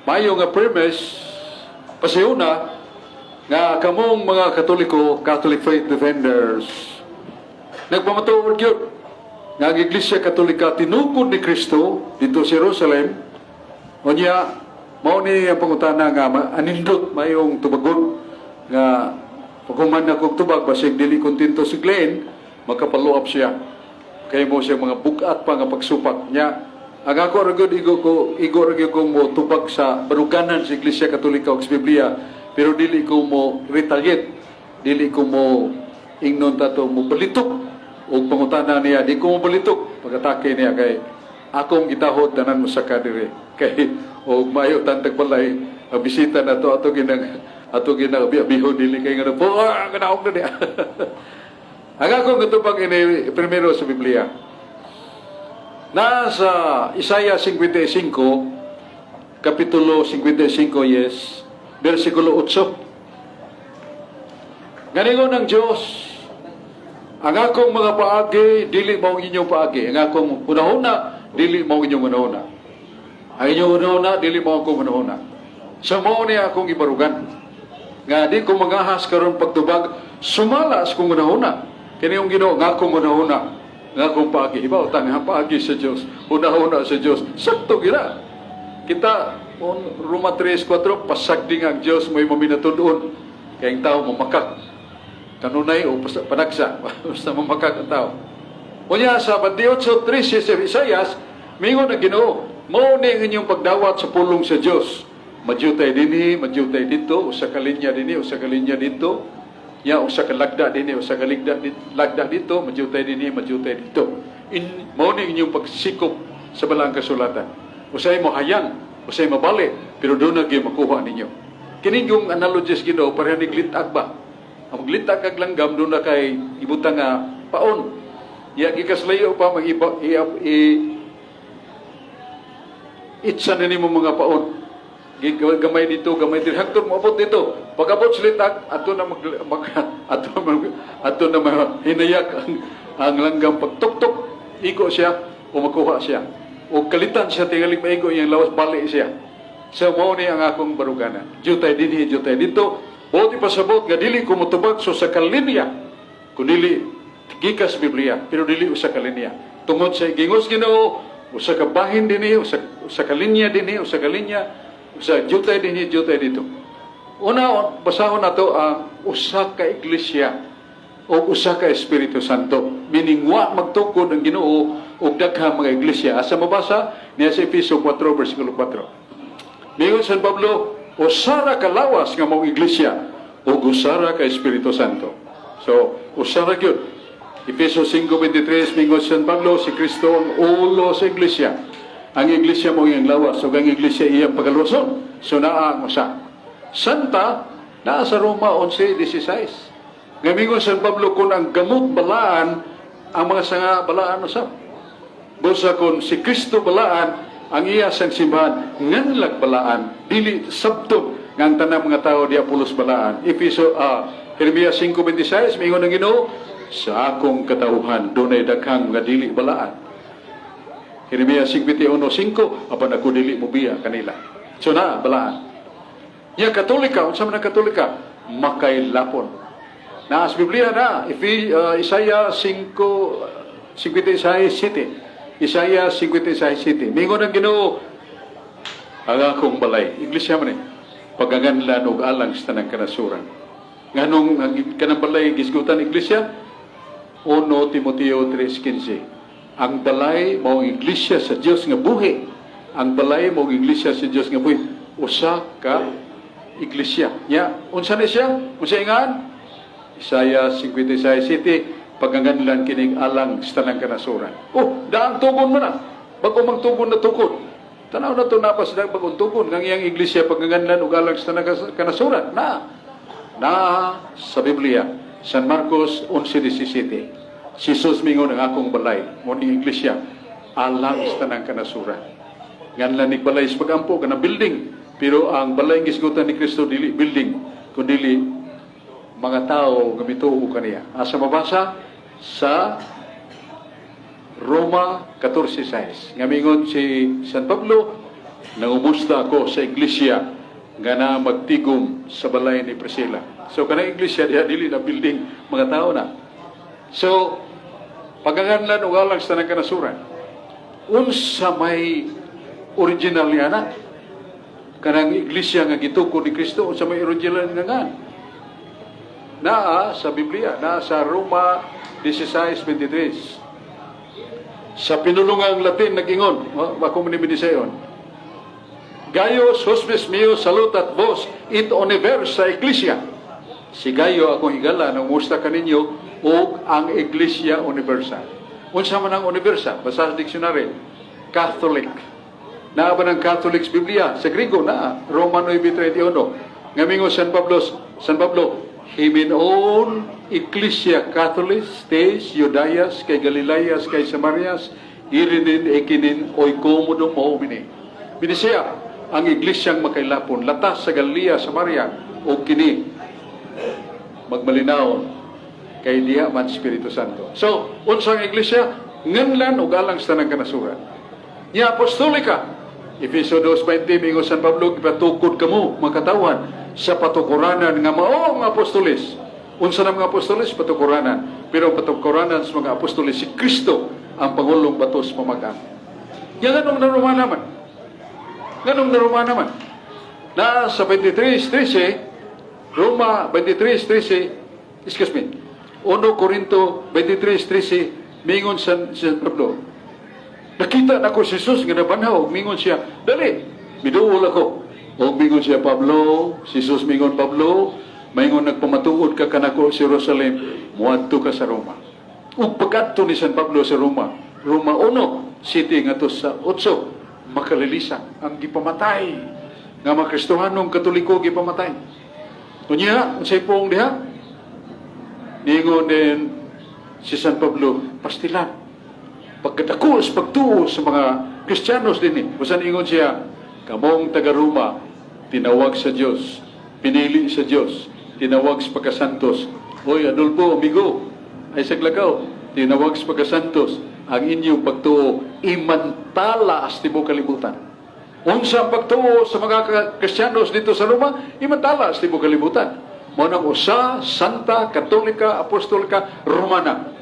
Mayo nga premise, pasihuna nga kamong mga Katoliko, Catholic Faith Defenders, nagpamatuod gyud nga ang Iglesia Katolika tinukod ni Kristo dito sa Jerusalem. Unya, mao ni ang pangutana nga anindot mayong tubagon nga paghuman na kog tubag, basig dili kontento si Glenn, maka-follow up siya. Kay mo siya mga bugat pa nga pagsupak niya. Ang ako ra gyud, igo ko, igo ra gyud kong mo tubag sa baruganan sa Iglesia Katolika ug sa Biblia, pero dili ko mo retaliate, dili ko mo ingnon tato mo balitok og pangutana niya, di ko mo balitok pag-atake niya kay akong gitahod tanan mo sa kadire kay og mayo tantag balay ang bisita na to, ato ginang abi-abihon, dili kay nga po kanaog na niya. Ang akong katubag ini primero sa Biblia. Nasa Isaiah 55, Kapitulo 55, yes, versikulo 8. Ganingon ng Diyos, "Ang akong mga paagi, dili mao ang inyong paagi. Ang akong hunahuna, dili mao ang inyong hunahuna. Ang inyong hunahuna, dili mao akong hunahuna." Sa mao niya akong ibarugan. Nga di ko mangahas karon pagtubag, sumala sa akong hunahuna. Kini yung Ginoo, nga akong hunahuna, nga akong paagi. Ibaw, tang paagi sa Diyos, hunahuna sa Diyos. Sakto gina. Kita, on Roma 3:4, pasagdi nga ang Diyos may maminatudon. Kaya ang tao mamakak. Kanunay o panagsa, basta mamakak ang tao. Unya sa 28:13 sa Isayas, mingon ang Ginoo, "Mao ni ang inyong pagdawat sa pulong sa Dios. Madyutay dinhi, madyutay dito, usa ka linya dinhi, usa ka linya dito, ya usa ka lagda dinhi, usa ka lagda dito, madyutay dinhi, madyutay dito. In, mao ni inyong pagsikop sa balaang kasulatan. Usay mo hayang, usay mabali, pero doon na gyud makuha ninyo." Kini yung analogies Ginoo, pareha ni glitag ba? Ang glitag kag langgam, doon na kay ibutang nga paon. Ya gikaslayo pa mag iba i, i itsa na nimo mga paon. Gamay dito, gamay dito. Hangtod moabot dito. Pag abot sa litag, ato na mag, mag ato mag, ato na hinayak ang langgam pagtuktok, igo siya o makuha siya. O kalitan siya tingaling maigo iyang lawas, bali siya. So mao ni ang akong baruganan. Jutay dinhi, jutay dito. Buot ipasabot nga dili ko motubag so sa kalinya. Kun dili gikas Biblia, pero dili usa ka linya. Tungod sa gingos Ginoo, usa ka bahin dinhi, usa ka linya dinhi, usa ka linya, usa jutay dinhi, jutay dito. Una, basahon nato ang usa ka iglesia o usa ka Espiritu Santo. Meaning, wa magtukod ang Ginoo og daghang mga iglesia. Asa mabasa? Niya sa Efeso 4, versikulo 4. Mingon San Pablo, usa ra ka lawas nga mao iglesia ug usa ra ka Espiritu Santo. So, usa ra gyud. Efeso 5:23, mingon San Pablo, si Kristo ang ulo sa iglesia. Ang iglesia mo iyang lawas, ug ang iglesia iyang pagaluwason. So naa ang usa. Santa, naa sa Roma 11:16. Nga mingon San Pablo, kung ang gamot balaan, ang mga sanga balaan usab. Busa kung si Kristo balaan, ang iya sang simbahan nganlag balaan, dili sabton nga ang tanang mga tao di pulos balaan. Efeso Jeremias 5:26, mingon ang Ginoo, "Sa akong katawhan dunay daghang mga dili balaan." Jeremias 51:5, "Apan ako dili mobiya kanila." So na balaan. Ya Katolika, unsa man ang Katolika? Makailapon. Na sa Biblia na, if Isaiah 5, 56:7. Isaiah 56:7. Mingon ang Ginoo, "Ang akong balay," iglesia man eh, "paganganlan og alang sa tanang kanasuran." Nganong ang kanang balay gisgutan iglesia? 1 Timoteo 3:15. Ang balay mao ang iglesia sa Dios nga buhi. Ang balay mao ang iglesia sa Dios nga buhi. Usa ka iglesia. Nya, unsa ni siya? Unsa ingan? Isaiah 56:7, paganganlan kining alang sa tanang kanasuran. Oh, daang tugon mo na. Bago mang tugon na tukod. Tanaw na to na pa sa bagong tugon ng iyang iglesia paganganlan ug alang sa tanang kanasuran. Na na sa Biblia, San Marcos 11:17. Si Jesus mingon, "Ang akong balay, mo ni iglesia, alang sa tanang kanasuran." Nganlan ni balay sa pagampo kana building, pero ang balay gisgutan ni Kristo dili building, kundi mga tao nga mituo kaniya. Asa mabasa? Sa Roma 14:6. Nga mingon si San Pablo, Nangumusta ako sa iglesia nga na magtigom sa balay ni Priscilla. So kanang iglesia diha, dili na building, mga tao na. So paganganlan ug alang sa tanang kanasuran. Unsa may original niya na? Kanang iglesia nga gitukod ni Kristo, unsa may original nga ngan? Naa sa Biblia, naa sa Roma 16:23. Sa pinulungang Latin nag-ingon, oh, ako man ni sayon. "Gaius, hospes meus, salutat vos et universa ecclesia." Si Gayo, akong higala, nangumusta kaninyo ug ang Iglesia Universal. Unsa man ang universa? Basa sa dictionary. Catholic. Naa ba ng Catholics Biblia? Sa Grigo naa. Roma 9:31. Nga mingon San Pablo, "Himenon Ecclesia Catholic tes Iudaias kai Galilaias kai Samarias irinin ekinin oikodomoumene." Binisiya, ang iglesyang makailapon, latas sa Galilea, Samaria, o kini, magmalinaw kay diha man Espiritu Santo. So, unsang iglesia? Nganlan ug alang sa tanang kanasuran. Nya apostolika. Efeso 2:20, mingon San Pablo, "Gipatukod kamo, mga katawhan, sa patukuranan nga mao ang apostolis." Unsa na mga apostolis? Patukuranan. Pero ang patukuranan sa mga apostolis, si Kristo ang pangulong batos pamagang. Nya nganong narumana man? Nganong narumana man? Na sa 23:13, Roma 23:13, excuse me, 1 Corinto 23:13, mingon San Pablo, "Nakita nako si Jesus nga nabanhaw," mingon siya, "Dali, miduol ako." Og mingon siya, "Pablo," si Jesus mingon, "Pablo, maingon nagpamatuod ka kanako sa Jerusalem, muadto ka sa Roma." Ug pagkadto ni San Pablo sa Roma, Roma 1, 7 ngadto sa 8, makalilisa ang gipamatay nga mga Kristohanong Katoliko gipamatay. Unya, unsay puong diha? Ningon din si San Pablo, pastilan. Pagkadako sa pagtuo sa mga Kristiyanos din eh. Busan ingon siya, "Kamong taga Roma, tinawag sa Dios, pinili sa Dios, tinawag sa pagkasantos." Oy, Adolfo, amigo, ay saglagaw, tinawag sa pagkasantos, ang inyong pagtuo, imantala as tibuok kalibutan. Unsa ang pagtuo sa mga Kristiyanos dito sa Roma, imantala sa tibuok kalibutan. Mao nang usa, Santa, Katolika, Apostolika, Romana.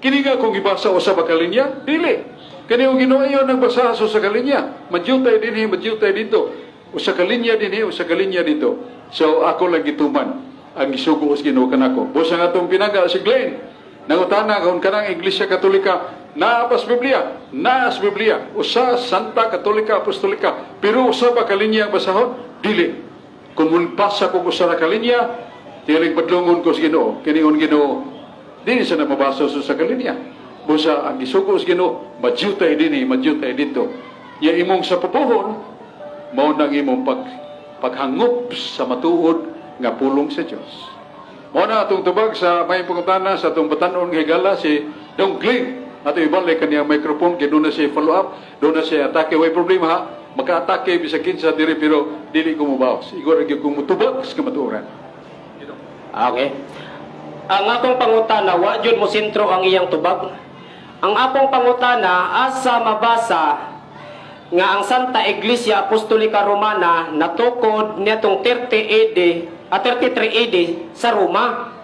Kini nga kung ibasa usa ba ka linya? Dili. Kani ang Ginoo nagbasa sa usa ka linya. Madyutay dinhi, madyutay dito. Usa ka linya dinhi, usa ka linya dito. So ako lang gituman ang gisugo sa Ginoo kanako. Busa nga atong pinangga si Glenn. Nangutana kung kanang Iglesia Katolika naa ba sa Biblia? Naa sa Biblia. Usa, Santa, Katolika, Apostolika. Pero usa ba ka linya ang basahon? Dili. Kung mulbasa ko usa ka linya, tiyaling padlungon ko sa Ginoo. Kinion Ginoo, dili sa na mabasa sa usa ka linya. Busa ang gisugo sa Ginoo, madyutay dinhi, madyutay dito. Ya imong sa papuhon, mao nang imong paghangop sa matuod nga pulong sa Dios. Mao na atong tubag sa may pangutana sa atong batanon nga higala si Dong Glenn. Ato ibalik kaniyang microphone kay doon na siya follow up, doon na siya atake. Way problema ha. Maka-atake bisag kinsa diri pero dili ko mobawas. Igor gyud kong mutubag sa kamatuoran. Okay. Ang akong pangutana, wa jud mo sentro ang iyang tubag. Ang akong pangutana, asa mabasa nga ang Santa Iglesia Apostolika Romana natukod niadtong 30 AD at 33 AD sa Roma?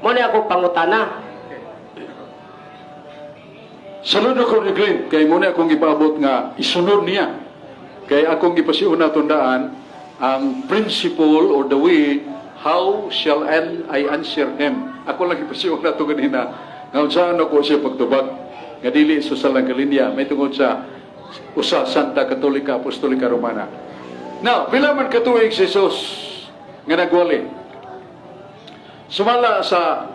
Mo ni ako pangutana. Saludo ko ni Glenn, kay muna akong ipaabot nga isunod niya. Kay akong gipasiuna tundaan ang principle or the way how shall I answer him. Ako lang gipasiuna to ganina. Nga unsaan ako siya pagtubag nga dili sa salang kalinya may tungod sa usa, Santa, Katolika, Apostolika Romana. Now, pila man katuig si Jesus nga nagwali? Sumala sa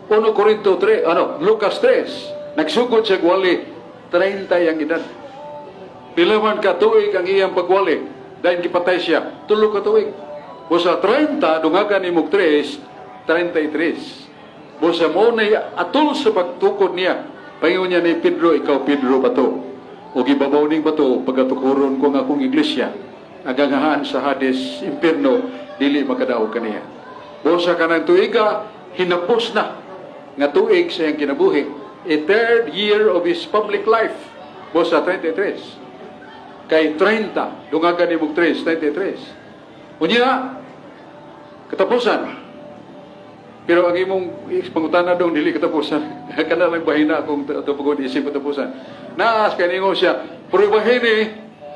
1 Corinto 3, ano, Lucas 3, nagsugod siya gwali, 30 ang edad. Pila man katuig ang iyang pagwali dahil gipatay siya? 3 ka tuig. Busa 30, dungagan imog 3, 33. Busa mo na atol sa pagtukod niya. Paingon niya ni Pedro, "Ikaw Pedro, bato. O gibabaw ning bato, pagatukuron ko ang akong iglesia. Ang ganghaan sa Hades, impierno, dili makadaog kaniya." Busa kanang tuiga, hinapos na nga tuig sa iyang kinabuhi. A third year of his public life. Busa 33. Kay 30, dungagan nimo 3, 33. Unya, katapusan. Pero ang imong pangutana dong dili katapusan. Kana lang bahina akong tupagod isip katapusan. Naas kay ningon siya, prubahin ni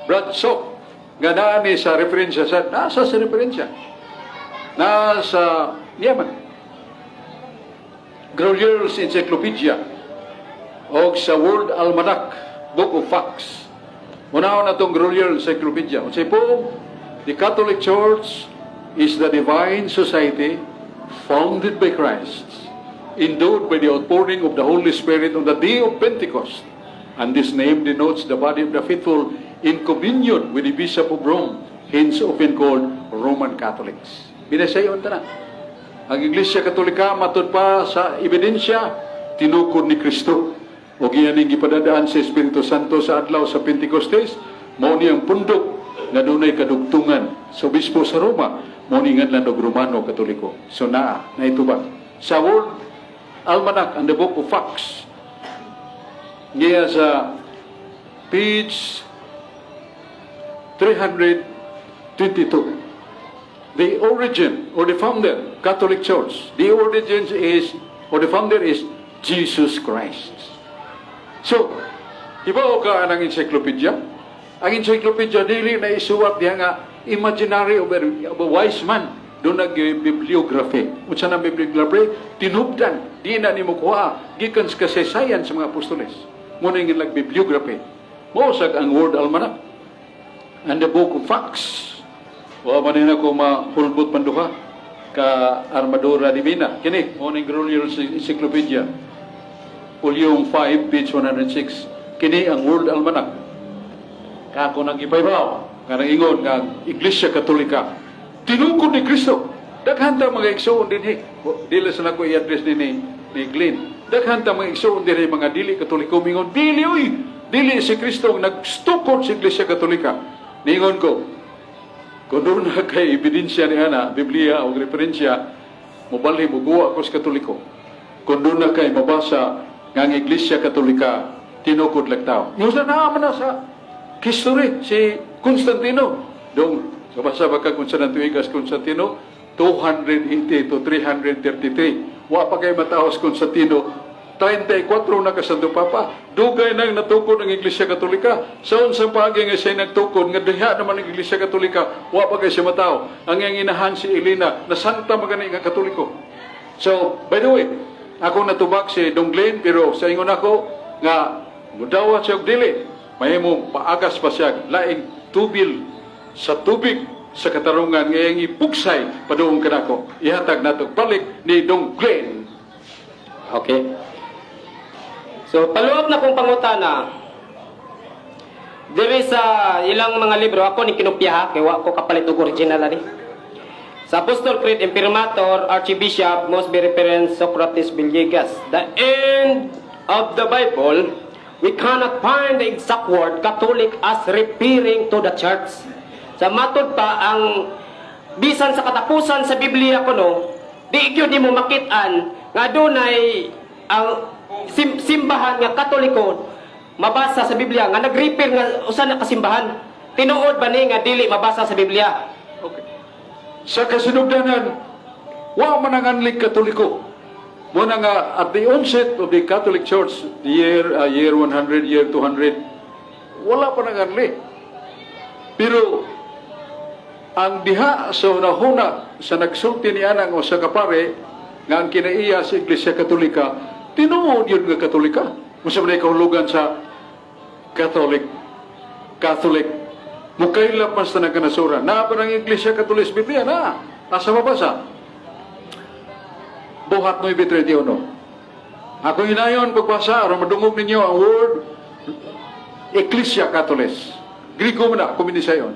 Brad Sok nga naa ni sa referensya sa nasa sa referensya. Nasa niya man. Grolier's Encyclopedia o sa World Almanac, Book of Facts. Unahon na itong Grolier Encyclopedia. Unsay po, the Catholic Church is the divine society founded by Christ, endowed by the outpouring of the Holy Spirit on the day of Pentecost. And this name denotes the body of the faithful in communion with the Bishop of Rome, hence often called Roman Catholics. Binasayon ta na. Ang Iglesia Katolika matud pa sa ebidensya tinukod ni Kristo. O giyaning gipadadaan sa Espiritu Santo sa adlaw sa Pentecostes, mao ni ang pundok nga dunay kadugtungan sa obispo sa Roma, mao ni ngadlan og Romano Katoliko. So naa, naitubag. Sa World Almanac and the Book of Facts, niya sa page 322, the origin or the founder, Catholic Church, the origin is, or the founder is Jesus Christ. So, ibaw ka ang encyclopedia? Ang encyclopedia dili na isuwat diha nga imaginary of a wise man. Doon nag-bibliography. Unsa na bibliography? Tinubdan. Di na nimo kuha. Gikan sa kasaysayan sa mga apostoles. Muna yung bibliography. Mao sag ang World Almanac and the Book of Facts. Wa man na ko mahulbot panduha ka Armadura Divina. Kini, mo ning Grolier Encyclopedia. Volume 5, page 106. Kini ang World Almanac. Kako nang ipaybaw, nga ingon nga ang Iglesia Katolika tinukod ni Kristo. Daghan ta mga igsuon dinhi. Dili sa nako i-address din ni Glenn. Daghan ta mga igsuon dinhi mga dili Katoliko mingon dili oy, dili si Kristo ang nagstukod sa Iglesia Katolika. Ningon ko, kung doon na kay ebidensya ni ana, Biblia o referensya, mobalhi mo guwa ko sa Katoliko. Kung doon na kay mabasa nga ang Iglesia Katolika tinukod lag tao. Yung sa naaman na sa history, si Constantino. Dong, sa ba ka kung sa tuigas Constantino? 280 to 333. Wa pa kay mataos Constantino, 34 na ka Santo Papa. Dugay nang natukod ang Iglesia Katolika. Sa unsang paagi nga siya nagtukod, nga diha naman ang Iglesia Katolika, wa pa kay siya matao. Ang iyang inahan si Elena, na santa magani nga Katoliko. So, by the way, ako natubag si Dong Glenn, pero sa ingon ako, nga mudawat siya og dili. Mahimo paagas pa siya, laing tubil sa tubig sa katarungan nga iyang ipugsay padung kanako. Ihatag nato balik ni Dong Glenn. Okay. So, follow-up na kong pangutana. Diri sa ilang mga libro, ako ni kinopya ha, kay wa ko kapalit og original ani. Sa Apostol Creed, Imprimatur, Archbishop, must be reference Socrates Villegas. The end of the Bible, we cannot find the exact word Catholic as referring to the church. Sa matod pa, ang bisan sa katapusan sa Biblia kuno, di gyud nimo makit-an nga dunay ang simbahan nga Katoliko mabasa sa Biblia nga nag-refer nga usa na kasimbahan. Tinuod ba ni nga dili mabasa sa Biblia? Okay. Sa kasinugdanan, wa man ang anlig Katoliko. Muna nga at the onset of the Catholic Church, the year 100, year 200, wala pa nang anli. Pero ang diha sa hunahuna sa nagsulti ni anang o sa kapare nga ang kinaiya sa Iglesia Katolika, tinuod yun nga Katolika. Unsa man kahulugan sa Catholic, Catholic? Mukaylap man sa nagkanasura. Naa pa ng Iglesia Katolika sa Biblia, na. Asa mabasa? Buhat 9.31. Ako hinayon pagbasa, aron madungog ninyo ang word Ecclesia Catholis. Grigo man na, kuminisayon.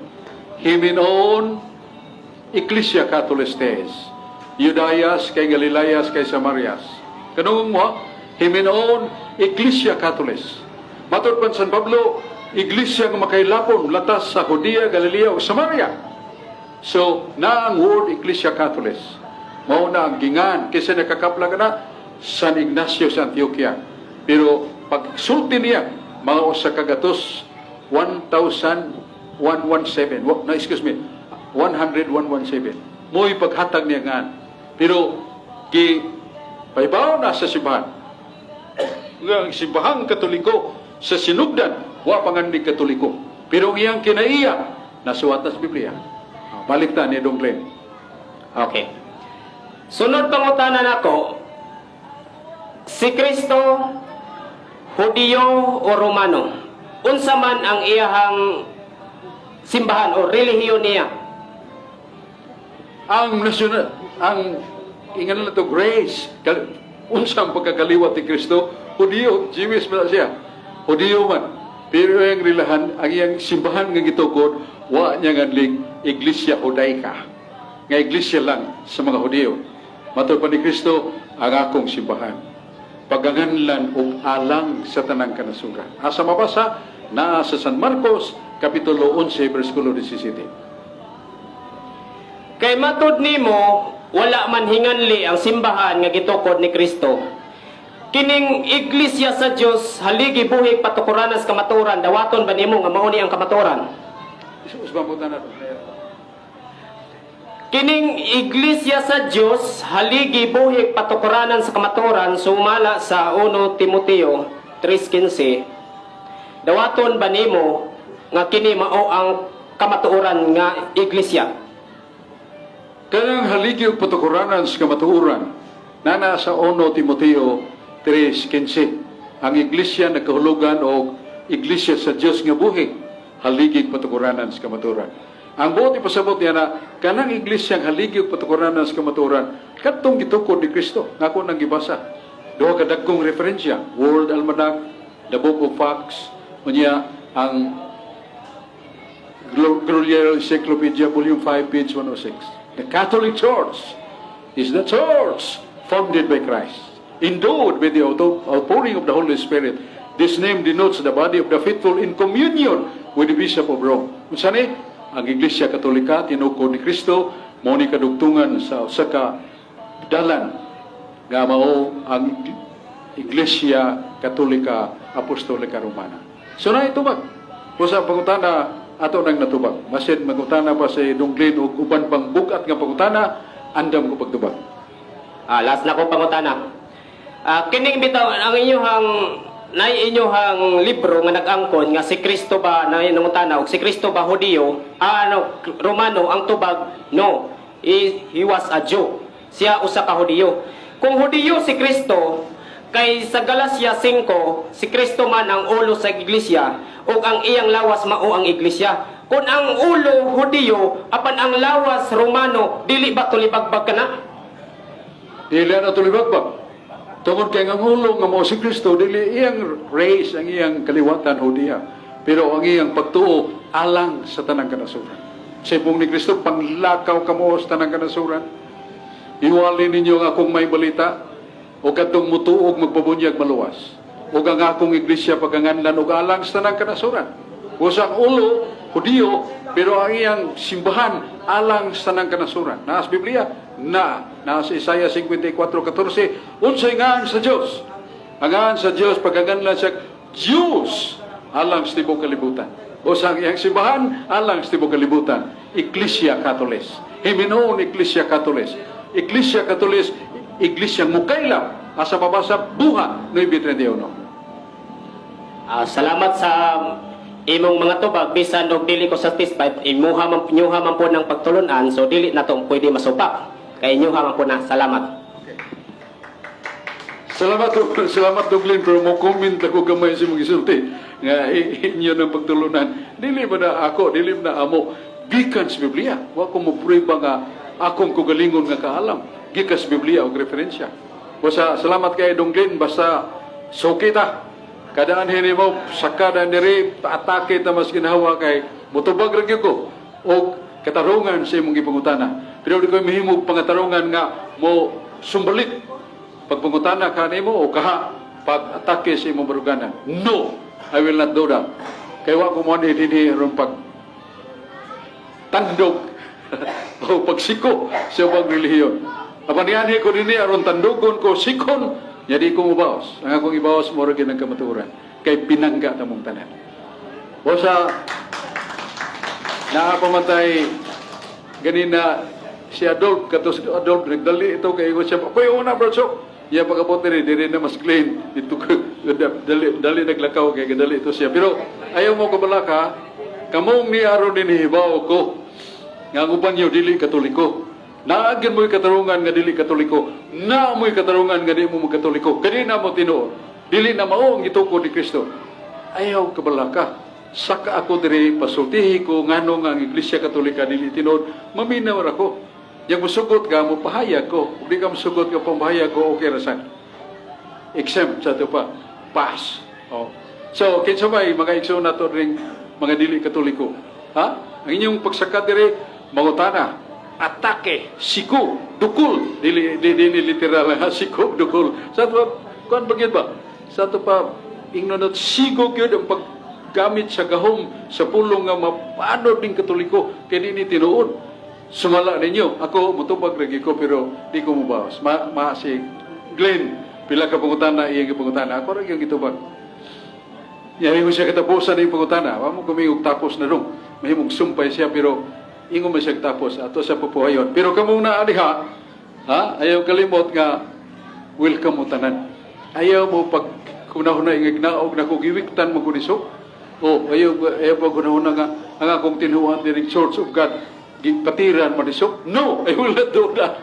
Himenon Ecclesia Catholis tes. Judaias kay Galileas kay Samarias. Kanungong mo, Himenon Ecclesia Catholis. Matod pa San Pablo, Iglesia nga makailapon latas sa Judea, Galilea ug Samaria. So, na ang word Ecclesia Catholis. Mao na ang gingan kaysa nakakapla ka na San Ignacio sa Antioquia. Pero pagsulti niya, mga usa ka gatos 1,000 117. No, excuse me. 100 117. Mo'y paghatag niya ngan. Pero gi pahibaw na sa simbahan. Nga ang Simbahang Katoliko sa sinugdan, wa pangandig Katoliko. Pero ang iyang kinaiya, nasuwat na sa Biblia. Ah, balik ta ni Dong Glenn. Okay. Sunod pangutana nako, si Kristo, Hudiyo o Romano? Unsa man ang iyahang simbahan o relihiyon niya? Ang national, ang ingan na to grace, unsa ang pagkakaliwat ni Kristo, Hudiyo, Jewish man siya. Hudiyo man. Pero ang rilahan, ang iyang simbahan nga gitukod, wa niya nganling Iglesia Judaica. Nga iglesia lang sa mga Hudiyo. Matod pa ni Kristo, ang akong simbahan, paganganlan og alang sa tanang kanasuran. Asa mabasa? Naa sa San Marcos, Kapitulo 11, versikulo 17. Kay matud nimo, wala man hinganli ang simbahan nga gitukod ni Kristo. Kining Iglesia sa Dios, haligi, buhig, patukuranas kamatuoran, dawaton ba nimo nga mao ni ang kamatuoran? Usbang po na. Kining Iglesia sa Dios, haligi, buhig, patukuranan sa kamatuoran, sumala sa 1 Timoteo 3:15. Dawaton ba nimo nga kini mao ang kamatuoran nga iglesia? Kanang haligi ug patukuranan sa kamatuoran, nana sa 1 Timoteo 3:15. Ang iglesia nagkahulugan og iglesia sa Dios nga buhi, haligi ug patukuranan sa kamatuoran. Ang buot ipasabot niya na kanang iglesia ang haligi ug patukuranan sa kamatuoran kadtong gitukod ni Kristo nga ako nang gibasa. Duha ka dagkong referensya, World Almanac, The Book of Facts, unya ang Grolier Encyclopedia, Volume 5, page 106. The Catholic Church is the church founded by Christ, endowed with the outpouring of the Holy Spirit. This name denotes the body of the faithful in communion with the Bishop of Rome. Unsa ni? Ang Iglesia Katolika, tinukod ni Kristo, mao ni kadugtungan sa usa ka dalan nga mao ang Iglesia Katolika Apostolika Romana. So na itubag. Kung sa pangutana ato nang natubag. Masin mangutana pa si Donglin og uban pang bugat nga pangutana, andam ko pagtubag. Ah, last na ko pangutana. Ah, kining bitaw ang inyong nay inyong libro nga nag-angkon nga si Kristo ba na nangutana og si Kristo ba Hudiyo, ah, ano, Romano, ang tubag, no. He was a Jew. Siya usa ka Hudiyo. Kung Hudiyo si Kristo, kay sa Galacia 5, si Kristo man ang ulo sa iglesia ug ang iyang lawas mao ang iglesia. Kung ang ulo Hudiyo apan ang lawas Romano, dili ba tulibagbag kana? Dili na tulibagbag. Tungod kay ang ulo nga mao si Kristo, dili iyang race, ang iyang kaliwatan Hudiya. Pero ang iyang pagtuo alang sa tanang kanasuran. Sa ibong ni Kristo, panglakaw kamo sa tanang kanasuran. Iwali ninyo ang akong may balita, o kadtong mutuog magpabunyag maluwas. O ang akong iglesia paganganlan og alang sa tanang kanasuran. Usa ang ulo, Hudiyo, pero ang iyang simbahan alang sa tanang kanasuran. Naa sa Biblia? Na. Naa sa Isaiah 54:14. Unsay ngaan sa Dios? Ang ngaan sa Dios pagaganlan siya Diyos alang sa tibuok kalibutan. O sa iyang simbahan alang sa tibuok kalibutan. Iglesia Katolis. Himinoon Iglesia Katolis. Iglesia Katolis, Iglesia mukaylap asa mabasa Buhat 9:31. Ah, salamat sa imong mga tubag, bisan og dili ko satisfied, imuha man inyuha man po ng pagtulunan, so dili na to pwede masupak kay inyuha man po na. Salamat. Salamat, salamat, Duglin, pero mo comment ako gamay sa mga isulti nga inyo ng pagtulunan. Dili ba na ako, dili ba na amo. Gikan sa Biblia. Wa ko mo prueba nga akong kugalingon nga kaalam. Gikan sa Biblia og referensya. Basta salamat kay Donglin, basta so kita. Kadaan hini mo sakada diri atake ta mas ginhawa kay motubag ra gyud ko og katarungan sa imong gipangutana. Pero di ko mahimog pangatarungan nga mo sumbalit pagpangutana ka nimo o kaha pag atake sa imong baruganan. No, I will not do that. Kay wa ko mo ni dinhi aron pag tandog o pagsiko sa ubang relihiyon. Apan nianhi ko dinhi aron tandugon ko sikon, jadi ko mobaos. Ang akong ibaos mo ra gyud ang kamatuoran kay pinangga ta mong tanan. O sa Naa pa man tay ganina si Adolf, kato si Adolf, nagdali ito kay ingon siya, "Ako'y una, Brad Sok." Iya pag-abot diri, diri na mas clean. Dito ko, dali, dali naglakaw kay gadali ito siya. Pero ayaw mo kabalaka, kamong ni aron din hibaw ko, nga ang uban niyo dili Katoliko. Naagyan mo'y katarungan nga dili Katoliko. Na mo'y katarungan nga di mo Katoliko. Kani na mo tinuod. Dili na mao ang gitukod ni Kristo. Ayaw kabalaka. Saka ako diri pasultihi ko ngano nga ang Iglesia Katolika dili tinuod. Maminaw ra ko. Yang musugot ka, mo pahayag ko. Kung di ka musugot ka, pamahayag ko, okay ra sad. Exempt sa ito pa. Pass. Oh. So, kinsa may mga igsoon nato ring mga dili Katoliko? Ha? Ang inyong pagsaka diri, mangutana, atake, sigo, dukol. Dili, dili, dili literal, ha? Sigo, dukol. Sa ato pa, kuan ba gyud ba? Sa ato pa, ingnon at sigo gyud ang paggamit sa gahom sa pulong nga mapanod ning Katoliko kay di ni tinuod. Sumala ninyo. Ako, mutubag lagi ko, pero di ko mubawas. Ma si Glenn, pila ka pangutana, iyang pangutana. Ako rin yung gitubag. Yari mo siya katapusan ng pangutana. Wa mo kumingog tapos na dong. Mahimong sumpay siya, pero ingon man siya tapos. Ato sa pupuhayon. Pero kamong naaliha, ha? Ayaw kalimot nga, welcome mo tanan. Ayaw mo pag kunahuna ingagnaog na kung giwiktan mo kunisok. O, ayaw pag kunahuna nga, ang akong tinuan diri Church of God, gipatiran man isok. No, I will not do that.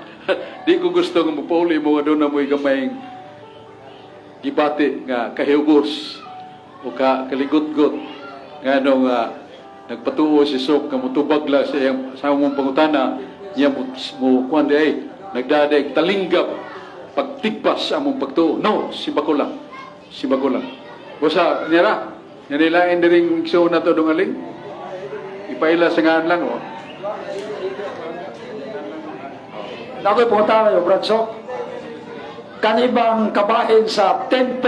Di ko gusto nga mopauli mo nga doon na mo'y gamayng gibati nga kahugos o ka kaligutgot nga nung nagpatuo si Sok nga mutubag lang sa iyang sa among pangutana niya mo kuan di ay nagdaday talinggap pagtigpas sa among pagtuo. No, si bako lang, si bako lang. Basta niya ra niya nilain diring igsoon na to dungaling ipaila sa ngaan lang, oh. Ako'y pangutana yo, Brad Sok. Kanibang kabahin sa 10%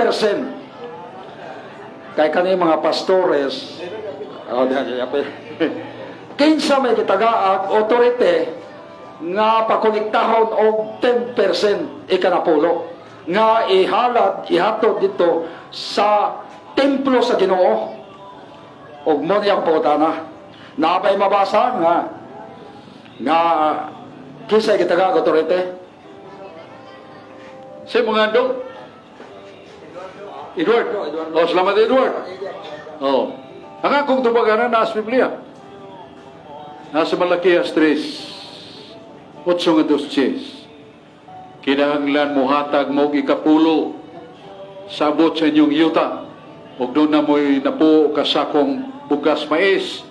kay kani mga pastores, oh, di, di, di, kinsa may gitagaag authority nga pakolektahon og 10%, ikanapulo, nga ihalad, ihatod dito sa templo sa Ginoo? Og mo niya ang pangutana, nabay mabasa nga kinsa gitagaag authority? Sa mga dong Edward. Oh, salamat, Edward. Oh. Ang akong tubaganan nasa Biblia. Nasa Malakias 3, 8 nga 2. Kinahanglan mohatag mo og ikapulo sa abot sa inyong yuta. Ug doon na mo'y napuo ka sakong bugas mais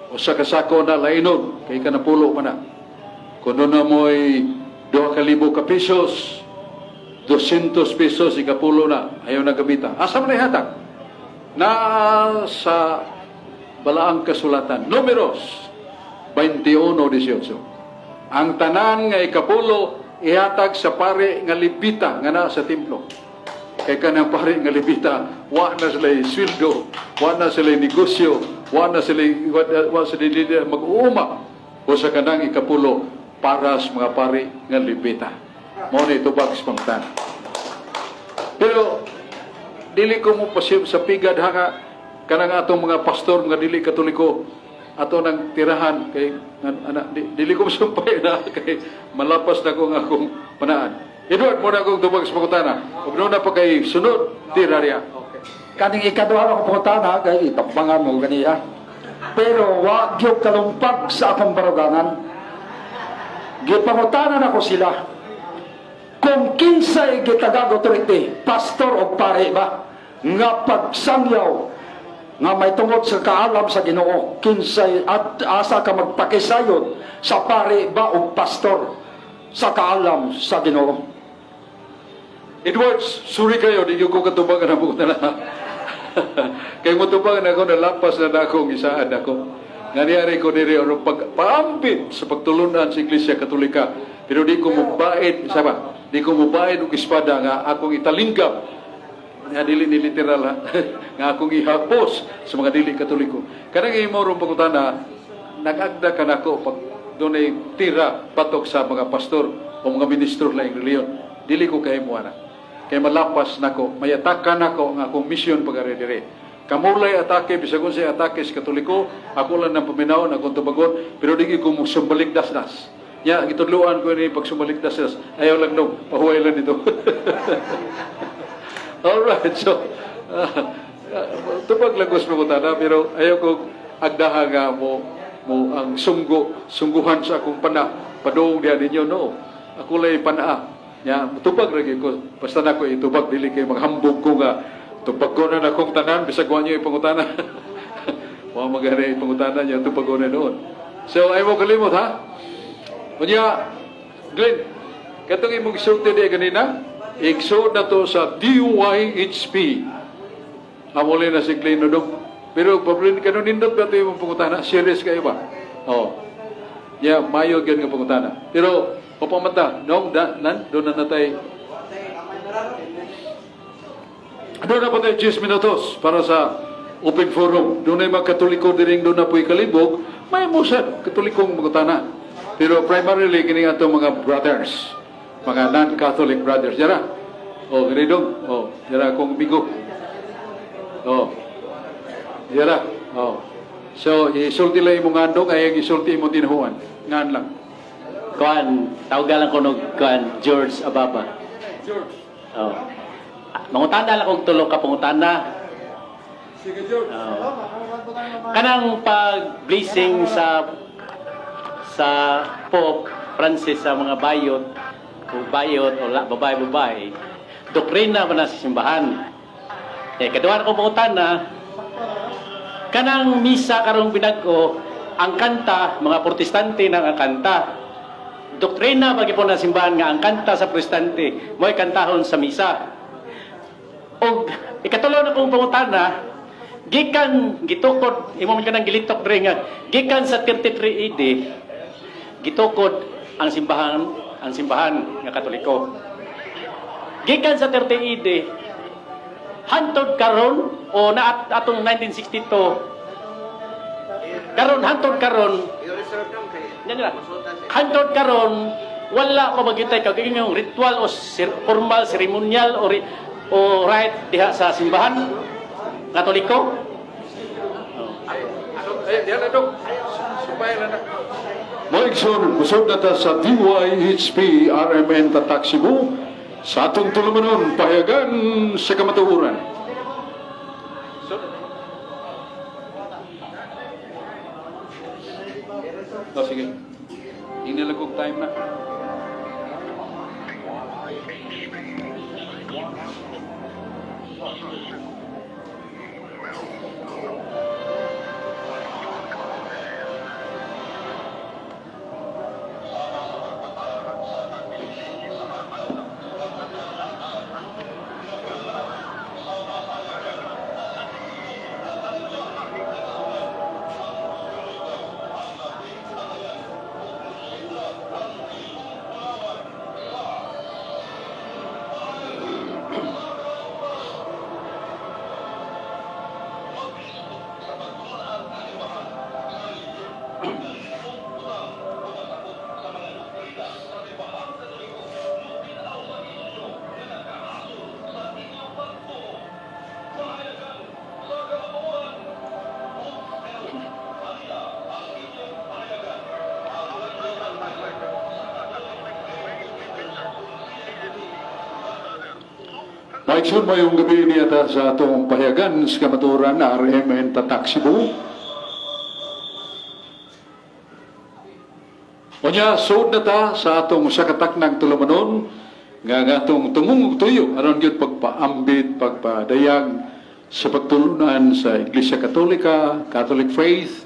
o sa kasako na lainon, kay kanapulo man na. Kung doon na mo'y 2,000 ka pesos, 200 pesos, ikapulo na, ayaw na gamita. Asa man ihatag? Na sa balaang kasulatan. Numeros 21:18. Ang tanan nga ikapulo ihatag sa pare nga Lebita nga naa sa templo. Kay kanang pare nga Lebita, wa na sila sweldo, wa na sila negosyo, wa sila mag-uuma o sa kanang ikapulo para sa mga pare nga Lebita. Mao ni tubag sa pangutana. Pero dili ko mo pasim sa pigad ha nga kanang atong mga pastor mga dili Katoliko ato nang tirahan kay ana, dili ko sumpay na kay malapas na ko nga akong panaan. Edward, mo na akong tubag sa pangutana. Ug na pa kay sunod tira riya. Kaning ikaduha ako pangutana kay itambangan mo ganiya. Pero wa gyud kalumpag sa akong baruganan. Gipangutanan ako sila. Kung kinsay gitagag authority, pastor o pare ba, nga pagsangyaw, nga may tungod sa kaalam sa Ginoo, kinsay at asa ka magpakisayod sa pare ba o pastor sa kaalam sa Ginoo? Edwards, sorry kayo, di ko katubangan ang pangutana. Kay mo tubangan ako, nalapas na na akong isaan ako. Nangyari ko diri ano pag paambit sa pagtulunan sa Iglesia Katolika. Pero di ko mubaid, saba, di ko mubaid og espada nga akong italinggap nga dili ni literal ha, nga akong ihapos sa mga dili Katoliko. Kanang imo rong pangutana, nag-agda ka nako pag dunay tira batok sa mga pastor o mga ministro laing reliyon. Dili ko kahimo ana. Kay malapas nako, mayatakan nako ang akong misyon pag diri. Kamulay atake, bisag unsay atake sa Katoliko, ako lang nang paminawon, akong tubagon, pero di ko mo sumbalik dasdas. Nya, gitudluan ko ni pag sumalik dasdas. Ayaw lang no, pahuway lang dito. Alright, so, tubag lang gusto mo tana, pero ayaw ko agdaha nga mo mo ang sunggo, sungguhan sa akong pana, padung diha ninyo, no. Ako lay panaa. Nya, tubag ra gyud ko. Basta na ko itubag, dili kay maghambog ko nga tubag ko na akong tanan, bisag wa niyo ipangutana. Wa magani ipangutana niya, tubag ko na noon. So, ay mo kalimot, ha? Unya, Glenn, katong imong isulti di ganina, igsuod na to sa DYHP. Amuli na si Glenn Nodong. Pero pablin ka nun, nindot ba ito imong pangutana? Serious kayo ba? Oh. Yeah, mayo gyud nga pangutana. Pero papamata, no, da, nan, doon na natay. Doon na pa tayo 10 minutos para sa open forum. Doon ay mga Katoliko diring doon na po'y kalibog, may musad, Katolikong mangutana. Pero primarily, kini atong mga brothers, mga non-Catholic brothers. Yara. Oh, ganidong. Oh, yara akong amigo. Oh. Yara. Oh. So, isulti lang imong ngandong, ay ang isulti imong tinuhuan. Ngan lang. Kuan, tawagan lang ko nog kuan George Ababa. George. Oh. Mangutana lang kog tulo ka pangutana. Sige, George. Oh. Kanang pag blessing sa sa Pope Francis sa mga bayot o bayot o la, babae babae, doktrina ba na sa simbahan? Eh kaduha ko pangutana, kanang misa karong binag-o, ang kanta mga Protestante nang ang kanta. Doktrina ba gyud na simbahan nga ang kanta sa Protestante mo'y kantahon sa misa? Og ikatulo na kong pangutana, gikan gitukod imo man kanang gilitok diri nga gikan sa 33 AD gitukod ang simbahan nga Katoliko. Gikan sa 30 AD hantod karon o na atong 1962 karon, hantod karon yan nila. Hantod karon wala ko magyutay kag yung ritual o formal ceremonial o o right diha sa simbahan Katoliko. Ay, diyan na dong. Supay na na. Mo igsoon, musod na ta sa DYHP RMN Tatak Cebu sa atong tulumanon pahayagan sa kamatuoran. So, oh, sige. Inilagog time na. Maigsoon mayong gabi niya ta sa atong pahayagan sa kamatuoran RMN Tatak Cebu. Unya, suod na ta sa atong usa ka taknang tulumanon nga nga atong tungong tuyo aron gyud pagpaambit, pagpadayag sa pagtulunan sa Iglesia Katolika, Catholic faith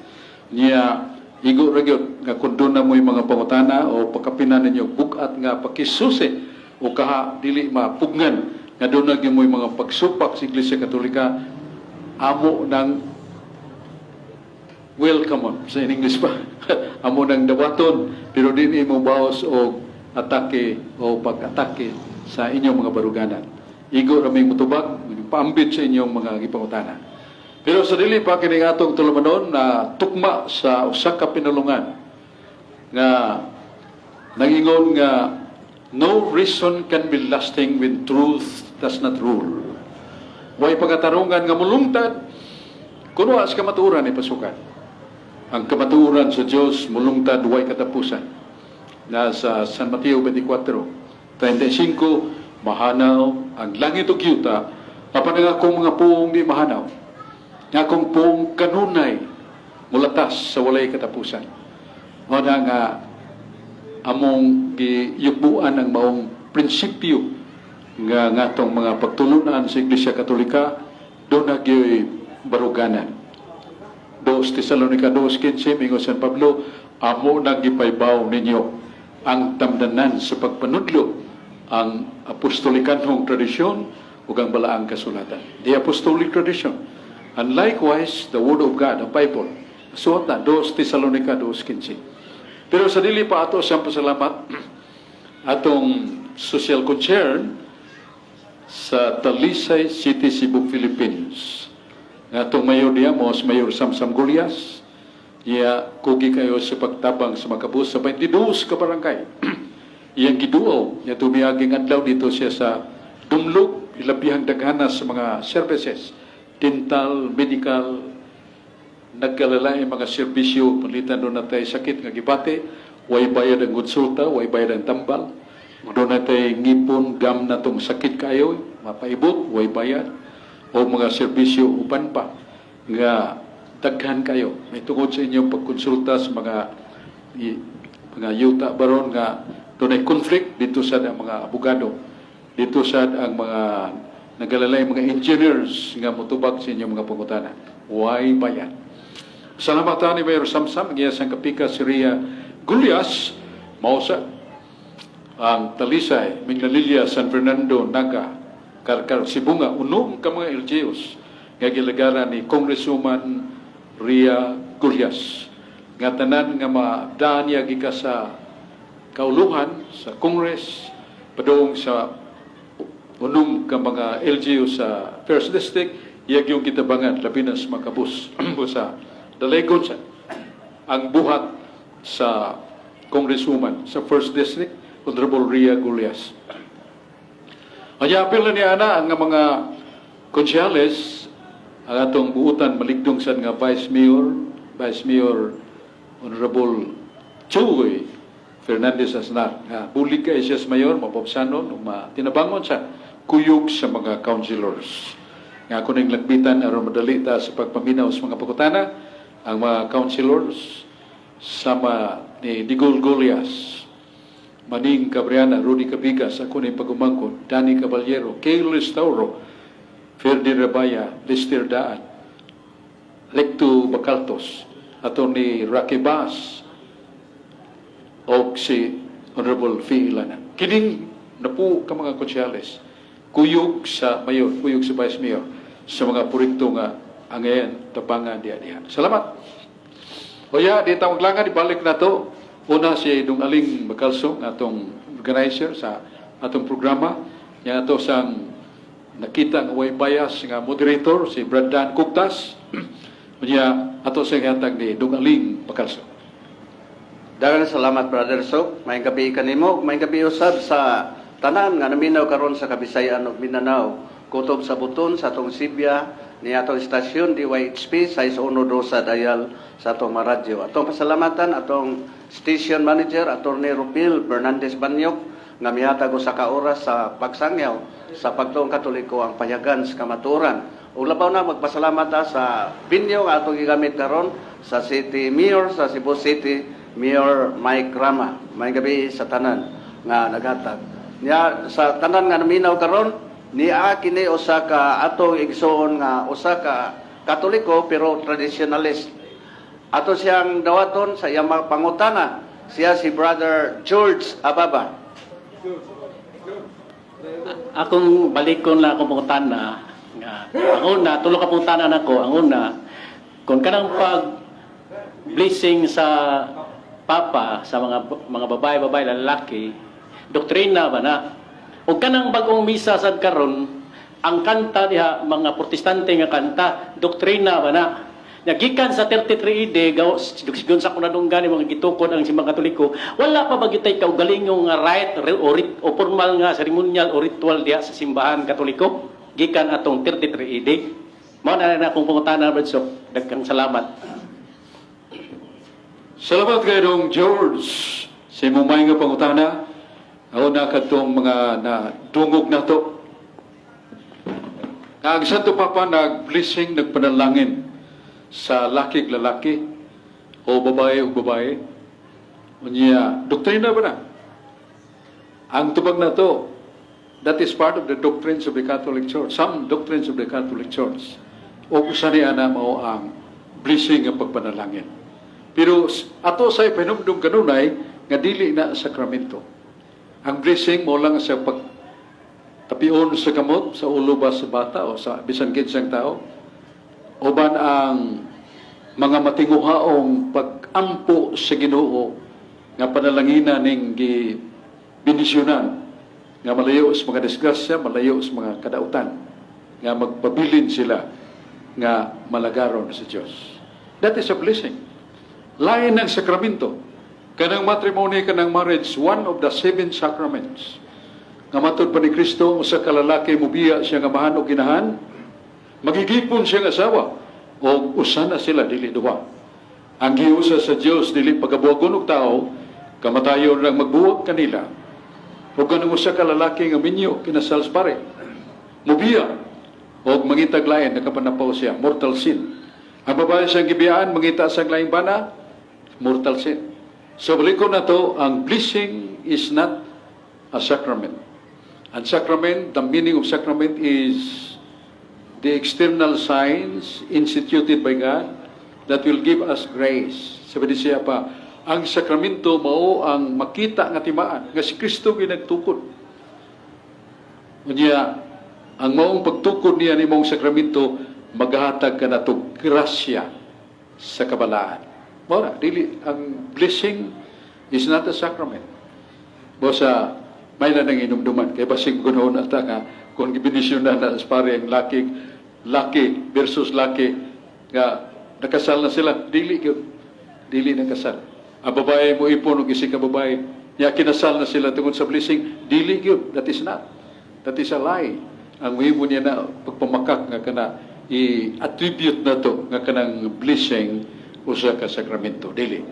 niya. Igo ra gyud nga kun duna mo'y mga pangutana o pagkapinan ninyo bug-at nga pakisusi o kaha dili mapugnan nga duna gyud mo'y mga pagsupak sa Iglesia Katolika, amo nang welcome on sa in English pa, amo nang dawaton, pero dinhi mo baos og atake o pag-atake sa inyong mga baruganan. Igo ra may mutubag, paambit sa inyong mga gipangutana. Pero sa dili pa, kining atong tulumanon na tukma sa usa ka pinulungan nga nangingon nga "No reason can be lasting when truth does not rule." Way pagkatarungan nga mulungtad. Kun wa sa kamatuoran ipasukan. Ang kamatuoran sa Dios mulungtad way katapusan. Nasa San Mateo 24:35, mahanaw ang langit ug yuta, apan ang akong mga puong di mahanaw. Ang akong puong kanunay mulatas sa walay katapusan. Mao na nga among giyukbuan ang maong prinsipyo nga ngatong mga pagtulunan sa Iglesia Katolika duna gyoy baruganan. 2 Tesalonica 2:15, ingon San Pablo, amo nang gipaybaw ninyo ang tamdanan sa pagpanudlo, ang apostolikanhong tradisyon ug ang balaang kasulatan. The apostolic tradition. And likewise, the Word of God, the Bible. Suot na, 2 Tesalonica 2:15. Pero sa dili pa ato siyang pasalamat, atong social concern sa Talisay City, Cebu, Philippines. Nga atong mayor diya mo, si Mayor Samsam Gullas, iya kugi kayo sa pagtabang sa makabus sa 22 ka barangay. Iyang giduaw, niya tumiaging adlaw dito siya sa Dumlog, ilabihang daghana sa mga services, dental, medical, nagkalalain mga serbisyo, panalitan duna tay sakit nga gibati, way bayad ang konsulta, way bayad ang tambal. Duna tay ngipon, gum na tong sakit kayo, mapaibot, way bayad. O mga serbisyo uban pa nga daghan kayo. May tungod sa inyong pagkonsulta sa mga yuta baron nga dunay conflict, dito sa ang mga abogado, dito sa ang mga nagalalay mga engineers nga motubag sa inyong mga pangutana. Way bayad. Salamat ni Mayor Samsam, ang iyang kapika si Ria Gullas, mausa ang Talisay, Minglanilla, San Fernando, Naga, Carcar, Sibonga, unom ka mga LGUs nga gilagaran ni Congresswoman Ria Gullas. Nga tanan nga madaan niya gikan sa kauluhan sa Congress padung sa unom ka mga LGU sa First District, iya yung gitabangan, labi na sa makabus sa dalegon sa ang buhat sa Congresswoman sa First District, Honorable Ria Gullas. Kaya apil na niya ana ang mga konsyales, ang atong buutan maligdong sad nga Vice Mayor, Vice Mayor Honorable Chuy Fernandez Aznar. Nga bulig kay siya sa mayor, mapopsanon, ug matinabangon sa kuyog sa mga councilors. Nga ako ning lagbitan aron madali ta sa pagpaminaw sa mga pangutana, ang mga councilors sama ni Digol Golias, Maning Cabriana, Rudy Cabigas, ako ni pagumangkon, Danny Caballero, Kale Restauro, Ferdi Rabaya, Lester Daan, Lecto Bacaltos, ato ni Rocky Bass, o si Honorable Fee Ilana. Kining napu ka mga konsyales, kuyog sa mayor, kuyog sa vice mayor, sa mga proyekto nga angayan tabangan diya diha. Salamat. O ya, di tawag langan, ibalik na to. Una si Dong Aling Bacalso, nga atong organizer sa atong programa. Yang ato sang nakita nga way bias nga moderator, si Brad Dan Kugtas. Unya ato sa hatag ni Dong Aling Bacalso. Daghang salamat, Brother Sok. Maayong gabi kanimo, maayong gabi usab sa tanan nga naminaw karon sa Kabisayan ug Mindanao. Kutob sa buton sa atong Sibya ni atong istasyon DYHP 612 sa dial sa atong mga radyo. Atong pasalamatan atong station manager, Attorney Rupil Fernandez Banyok, nga mihatag usa ka oras sa pagsangyaw sa pagtuong Katoliko, ang payagan sa kamatuoran. Ug labaw na magpasalamat ta sa venue nga atong gigamit karon, sa City Mayor sa Cebu City, Mayor Mike Rama. Maayong gabi sa tanan nga naghatag. Nya sa tanan nga naminaw karon, niya kini usa ka atong igsoon nga usa ka Katoliko pero traditionalist. Ato siyang dawaton sa iyang mga pangutana. Siya si Brother George Ababa. Akong balikon lang akong pangutana nga ang una, tulo ka pangutana nako. Ang una, kung kanang pag blessing sa papa sa mga babae babae lalaki, doktrina ba na? O kanang bagong misa sad karon, ang kanta diha mga Protestante nga kanta, doktrina ba na? Nya gikan sa 33 AD gaw sigon sa kunadunggan ni mga gitukod ang simbang Katoliko, wala pa ba gitay kaugalingong nga right o formal nga seremonyal o ritual diha sa simbahan Katoliko gikan atong 33 AD? Mao na na akong pangutana, Brad Sok. Daghang salamat. Salamat kay Dong George sa imong maayong nga pangutana. Ako na kadtong mga na dungog nato. Nga ang Santo Papa nag-blessing, nagpanalangin sa laki lalaki o babae o babae. Unya, doktrina ba na? Ang tubag na to, that is part of the doctrines of the Catholic Church. Some doctrines of the Catholic Church. O usa ni ana mao ang blessing nga pagpanalangin. Pero ato sa ipahinumdum kanunay nga dili na sakramento. Ang blessing mao lang sa pag tapion sa kamot sa ulo ba sa bata o sa bisan kinsang tao, uban ang mga matinguhaong pag-ampo sa Ginoo nga panalangina ning gi bendisyonan nga malayo sa mga disgrasya, malayo sa mga kadautan, nga magpabilin sila nga malagaron sa Dios. That is a blessing. Lain ng sakramento. Kanang matrimony, kanang marriage, one of the seven sacraments. Nga matod pa ni Kristo, usa ka lalaki mubiya siya nga amahan o ginahan, magigipon siyang asawa, o usa na sila, dili duha. Ang giusa sa Dios dili pagabuwagon og tao, kamatayon lang magbuwag kanila. O kanang usa ka lalaki nga minyo kinasal sa pare, mubiya og mangitag lain, nakapanapaw siya, mortal sin. Ang babae siyang gibiyaan, mangita sa laing bana, mortal sin. So balikon na to, ang blessing is not a sacrament. And sacrament, the meaning of sacrament is the external signs instituted by God that will give us grace. Sabi di siya pa, ang sakramento mao ang makita nga timaan nga si Kristo ginagtukod. Unya, ang maong pagtukod niya nimong sakramento, maghatag ka nato grasya sa kabalaan. Mao na, dili ang blessing is not a sacrament. Bosa may na nang inumduman kay basig kuno ata nga kung gibenisyon na na pare ang laki laki versus laki nga nakasal na sila, dili gyud, dili nakasal. Ang babae mo ipon og isig ka babae nya kinasal na sila tungod sa blessing, dili gyud. That is not, that is a lie. Ang mahimo niya na pagpamakak nga kana i-attribute na to nga kanang blessing usa ka sakramento, dili.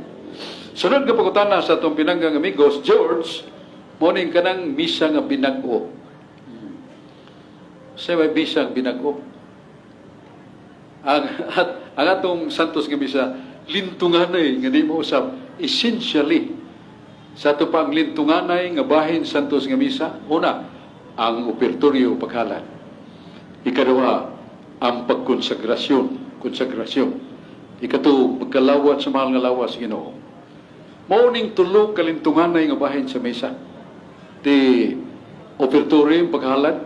Sunod nga pangutana sa atong pinanggang amigos George, mao ning kanang misa nga binag-o. Sa may misa nga binag-o. Ang atong Santos nga misa, lintunganay nga di mo usab essentially. Sa ato pa ang lintunganay nga bahin Santos nga misa, una, ang opertoryo, paghalad. Ikaduha, ang pagkonsagrasyon, konsagrasyon. Ikatuo, pagkalawat sa mahal nga lawas sa Ginoo. Mao ning tulo ka lintunganay nga bahin sa misa. The ofertory, paghalad.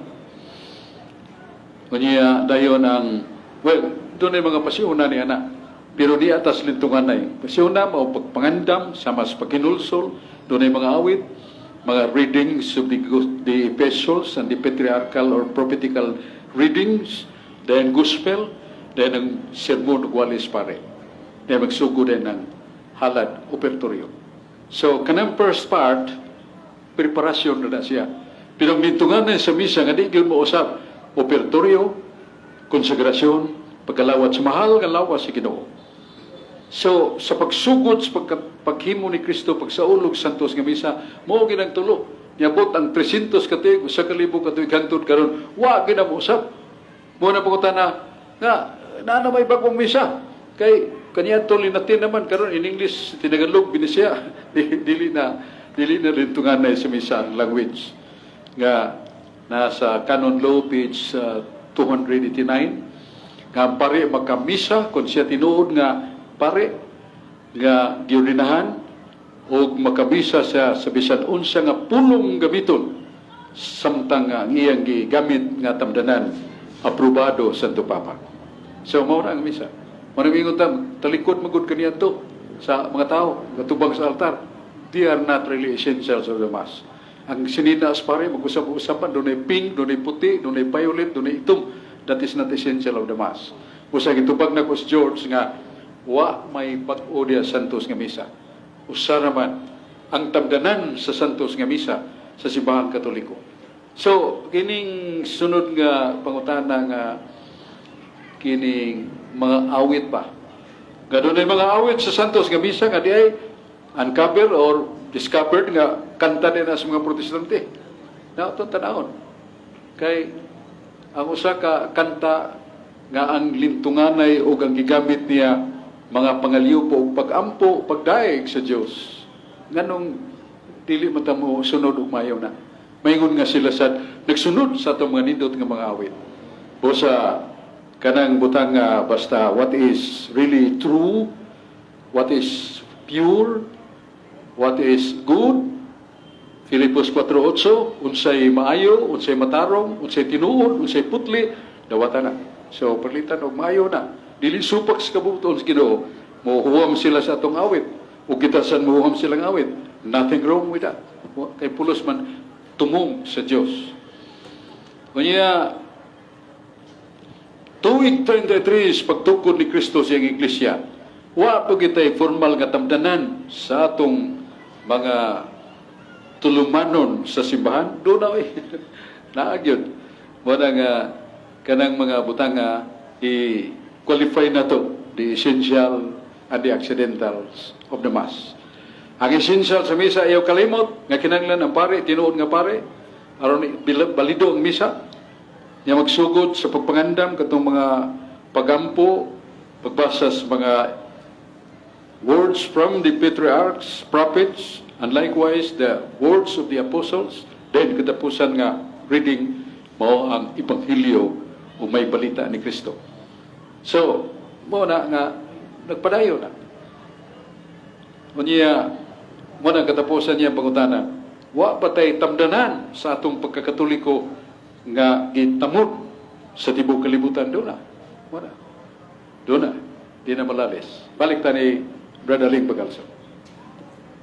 Unya dayon ang, well, doon ay mga pasiuna ni ana. Pero di atas lintunganay. Pasiuna mao pagpangandam sama sa paghinulsol, doon ay mga awit, mga readings of the epistles and the patriarchal or prophetical readings, then gospel, then ang sermon ug walis pare. Then magsugod din ng halad, opertoryo. So, kanang first part, preparasyon na na siya. Pero ang lintungan na sa misa, nga di gyud mo usab, opertoryo, konsagrasyon, pagkalawat sa mahal nga lawas sa Ginoo. So, sa pagsugod sa paghimo ni Kristo, pagsaulog Santos nga misa, mao ginang tulo. Niabot ang 300 ka tuig, 1000 ka tuig hangtod karon, wa gina mo usab. Mao na pangutana nga naa na may bagong misa. Kay kaniadto Latin naman, karon in English, Tinagalog, Binisaya, dili na lintungan na sa misa ang language. Nga nasa Canon Law page 289 nga ang pare makamisa kung siya tinuod nga pare nga giordinahan og makamisa siya sa bisan unsa nga pulong gamiton samtang nga ang iyang gigamit nga tamdanan aprobado sa Santo Papa. So mao na ang misa. Mao na ingon ta, talikod magud kaniadto sa mga tao gatubang sa altar. They are not really essentials of the Mass. Ang sinina as pare, mag-usap-usapan, dunay pink, dunay puti, dunay violet, dunay itom. That is not essential of the Mass. Usa gitubag na ko si George nga wa may bag-o diya Santos nga misa. Usa naman ang tamdanan sa Santos nga misa sa Simbahang Katoliko. So, kining sunod nga pangutana nga Kining mga awit pa. Nga dunay mga awit sa Santos nga misa nga di ay uncover or discovered nga kanta din na sa mga Protestante. Na ito tanawon. Kay ang usa ka kanta nga ang lintunganay o ang gigamit niya mga pangaliwpo ug pagampo, pagdaig sa Dios. Nganong dili man ta mo sunod og mayo na? Maingon nga sila sa nagsunod sa atong mga nindot nga mga awit. O sa kanang butang nga basta what is really true, what is pure, what is good, Filipos 4:8, unsay maayo, unsay matarong, unsay tinuod, unsay putli, dawata na. So palitan og maayo na. Dili supak sa kabubut-on sa Ginoo. Mohuwam sila sa atong awit. Ug kita san mohuwam silang awit. Nothing wrong with that. Kay pulos man tumong sa Dios. Unya, tuig 33 pagtukod ni Kristo sa iyang iglesia, wa pa kitay formal nga tamdanan sa atong mga tulumanon sa simbahan. Doon na oy. Naa gyud. Mo na nga kanang mga butang nga i-qualify na to, the essential and the accidentals of the Mass. Ang essential sa misa, ayaw kalimot nga kinahanglan ang pare, tinuod nga pare, aron balido ang misa. Nya magsugod sa pagpangandam katong mga pagampo, pagbasa sa mga words from the patriarchs, prophets, and likewise the words of the apostles. Then katapusan nga reading mao ang ebanghelyo o may balita ni Kristo. So, mo na nga nagpadayon na. Unya, mo na katapusan niya ang pangutana. Wa pa tay tamdanan sa atong pagkakatoliko nga gitamod sa tibuok kalibutan? Doon na. Wala. Doon na. Di na malalis. Balik ta ni Brother Ling Bagalso.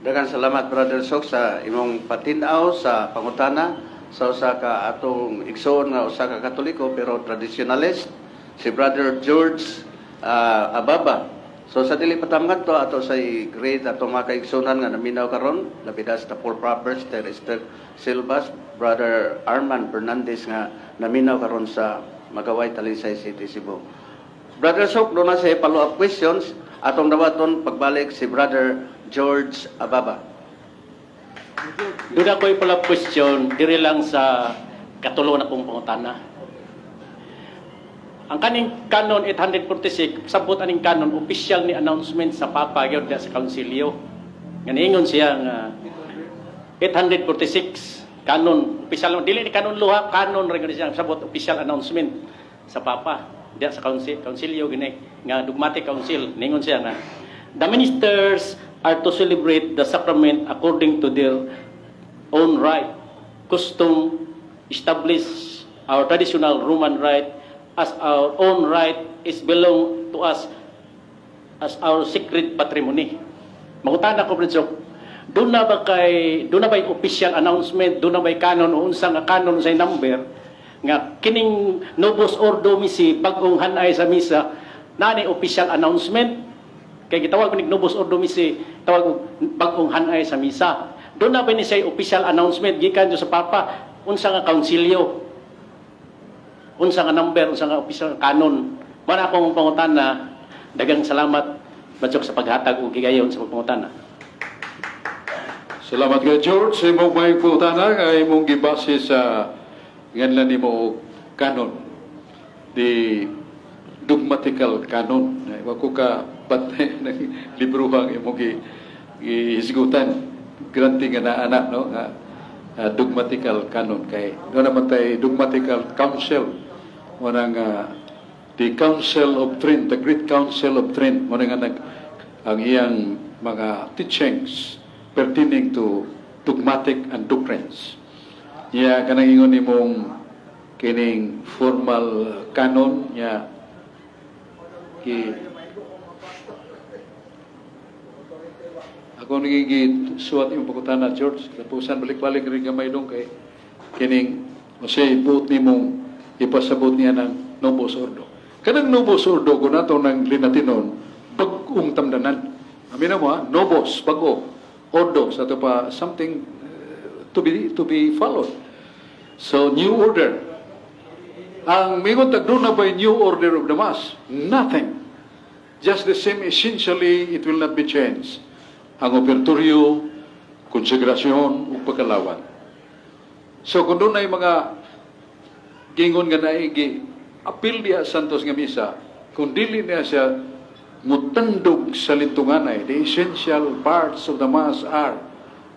Daghang salamat, Brother Sok, sa imong patinaw sa pangutana sa usa ka atong igsoon nga usa ka Katoliko pero traditionalist, si Brother George Ababa. So sa dili patamgan to ato sa grade atong mga kaigsunan nga naminaw karon, labi na sa Paul Proppers, Esther Silvas, Brother Arman Fernandez nga naminaw karon sa Magaway, Talisay City, Cebu. Brother Sok, doon na sa follow-up questions. Atong dawaton pagbalik si Brother George Ababa. Doon ako'y follow-up question, diri lang sa katulo na kong pangutana. Ang kaning Canon 846, sabot aning canon, official ni announcement sa Papa gyud sa konsilyo. Nga niingon siya nga 846 canon official, dili ni canon luha, canon ra gyud siya, sabot official announcement sa Papa diya sa council, konsilyo gini nga dogmatic council. Ningon siya nga the ministers are to celebrate the sacrament according to their own right custom, establish our traditional Roman rite as our own right is belong to us as our sacred patrimony. Mangutana ko, Brother Sok, doon na ba yung official announcement, doon na ba canon o unsa nga canon sa number nga kining Novus Ordo Missae, bag-ong hanay sa misa, naa ni official announcement? Kay gitawag ni Novus Ordo Missae, tawag og bag-ong hanay sa misa. Doon na ba ni siya official announcement gikan sa Papa, unsa nga kaunsilyo, unsa nga number, unsa nga official canon? Mao na akong pangutana. Daghang salamat, Batsok, sa paghatag og higayon sa pangutana. Salamat kay George. Sa imong may pangutana nga imong gibase sa nganlan nimo og canon. The dogmatical canon. Wa ko ka bantay ng librohang imong gihisgutan. Granti nga naa na, no, nga dogmatical canon kay doon naman tay dogmatical council, mo nang the Council of Trent, the Great Council of Trent, mo nga nag ang iyang mga teachings pertaining to dogmatic and doctrines. Niya kanang ingon nimong kining formal canon niya ki ako nagigi suwat imong pangutana, George. Katapusan, balik-balik rin gamay dong kay kining unsay buot nimong ipasabot niya ng Novus Ordo. Kanang Novus Ordo kung nato ng Linatinon, bag-ong tamdanan. Amin mo ha, Novus, bago, Ordo, sa ito pa, something to be followed. So, new order. Ang mingon tag na by new order of the Mass? Nothing. Just the same, essentially, it will not be changed. Ang ofertoryo, konsegrasyon, ug pagkalawat. So kung doon ay mga gingon nga naigi, apil diya Santos nga misa, kung dili niya siya mutandog sa lintunganay, the essential parts of the Mass are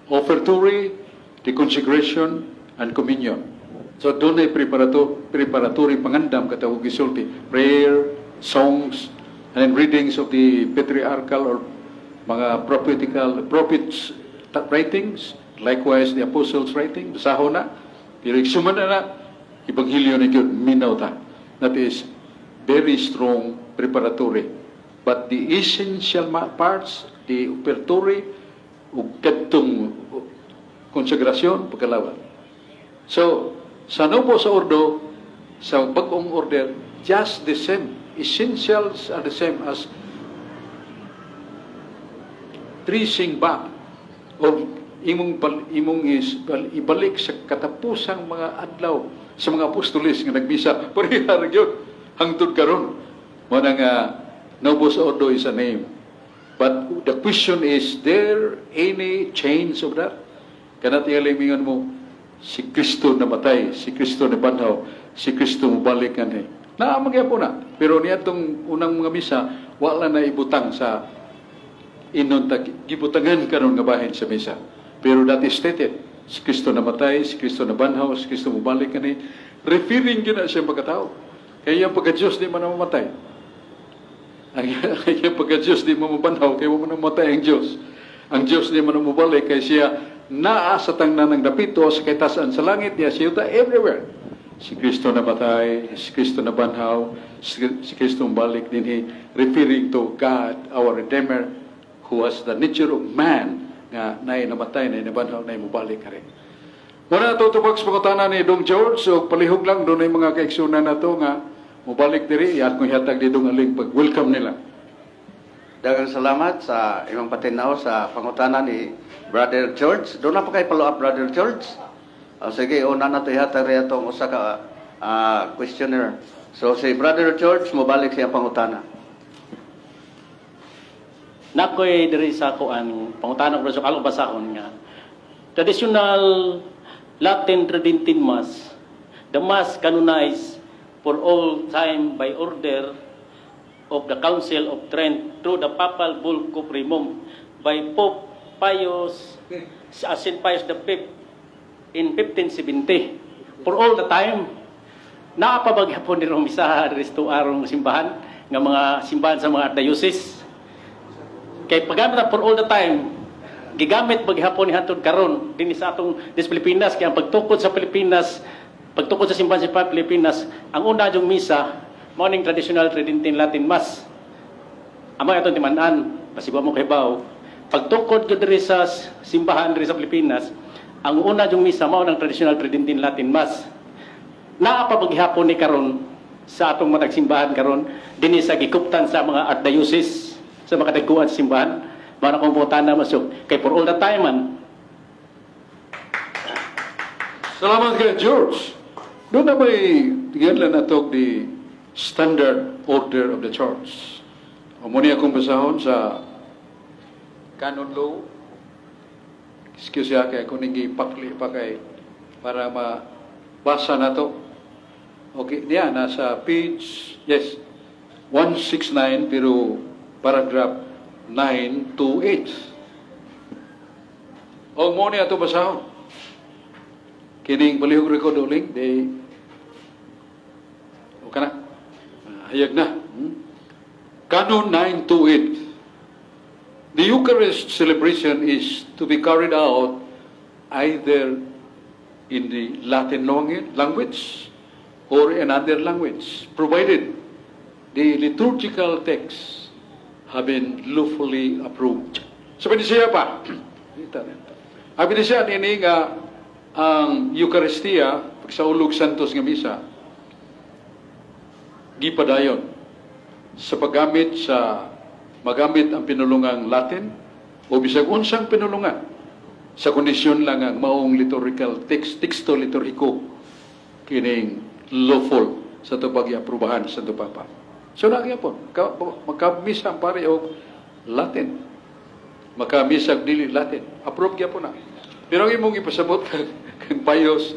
offertory, the consecration, and communion. So doon ay preparatory pangandam katawag gisulti, prayer, songs, and then readings of the patriarchal or mga prophetical prophets writings, likewise the apostles' writing, basahon na, pero suman na na, Ebanghelyo ni gyud, minaw ta. That is very strong preparatory. But the essential parts, the offertory, ug kadtong konsegrasyon, pagkalawat. So, sa Novus Ordo, sa bagong order, just the same. Essentials are the same as tracing back of imong ibalik sa katapusang mga adlaw sa mga apostoles nga nagmisa, pareha ra gyud hangtod karon. Mo na nga Novus Ordo is a name, but the question is, there any change of that? Kanat mingon mo si Kristo namatay, si Kristo nabanhaw, si Kristo mobalik kanhi naa magyapon na, pero niadtong unang mga misa wala na ibutang sa inon ta gibutangan karon nga bahin sa misa. Pero that is stated. Si Kristo namatay, si Kristo nabanhaw, si Kristo mobalik kani, referring gyud na siya pagkatao. Kaya ang pagka-Diyos di man mamatay. Ang iyang pagka-Diyos di man mabanhaw, kaya man mamatay ang Diyos. Ang Diyos di man mobalik, kay siya naa sa tangna ng dapito sa katasan sa langit, niya siya everywhere. Si Kristo namatay, si Kristo nabanhaw, si Kristo balik dinhi, referring to God, our Redeemer, who has the nature of man, nga naay namatay, naay nabanhaw, naay mobalik kare. Wala na tubag sa pangutana ni Dong George, so palihog lang doon ay mga kaigsunan na to nga mobalik diri, iyan kong ihatag ni Dong Aling pag welcome nila. Daghang salamat sa imong patinaw sa pangutana ni Brother George. Doon na pa kay follow up, Brother George? Oh, sige, una na to ihatag rin atong usa ka questioner. So si Brother George mobalik siyang pangutana. Nakoy diri sa kuan pangutana ko sa kalong basahon nga traditional Latin Tridentine Mass, the Mass canonized for all time by order of the Council of Trent through the Papal Bull Cuprimum by Pope Pius St. Pius V in 1570, for all the time. Naa pa ba gyapon ni misa diri sa arong simbahan nga mga simbahan sa mga diocese? Kay paggamit na for all the time, gigamit maghapon ni hantod karon dinhi sa atong dis Pilipinas, kay ang pagtukod sa Pilipinas, pagtukod sa simbahan sa Pilipinas, ang una yung misa mao ning traditional Tridentine Latin Mass. Amo atong timan-an, basig wa mo kahibaw. Pagtukod ko diri sa simbahan diri sa Pilipinas, ang una yung misa mao ng traditional Tridentine Latin Mass. Naa pa maghapon ni karon sa atong matag simbahan karon dinhi sa gikuptan sa mga archdiocese, sa mga kadagkuan sa simbahan? Mao na akong pangutana masuk kay for all the time man. Salamat kay George. Doon na may tingnan lang nato the standard order of the church. O muna akong basahon sa canon law. Excuse ya kay ako ning gipakli pa kay para mabasa na to. Okay, niya nasa page, yes, 169 pero paragraph 9 to 8. O mo niya ito basahon. Kining balihog record uling, di okay na. Ah, hayag na. Canon 928. The Eucharist celebration is to be carried out either in the Latin language or another language, provided the liturgical texts have been lawfully approved. So, pwede siya pa. Ang pwede siya ini nga ang Eucharistia, pagsaulog Santos nga Misa, gipadayon sa paggamit sa magamit ang pinulungang Latin o bisag unsang pinulungan sa kondisyon lang ang maong liturgical text, teksto liturhiko kining lawful. sa tubag aprubahan sa Santo Papa. So na gyapon, makamisa ang pare og Latin. Makamisa og dili Latin. Approve gyapon na. Pero ang imong ipasabot kang Pius,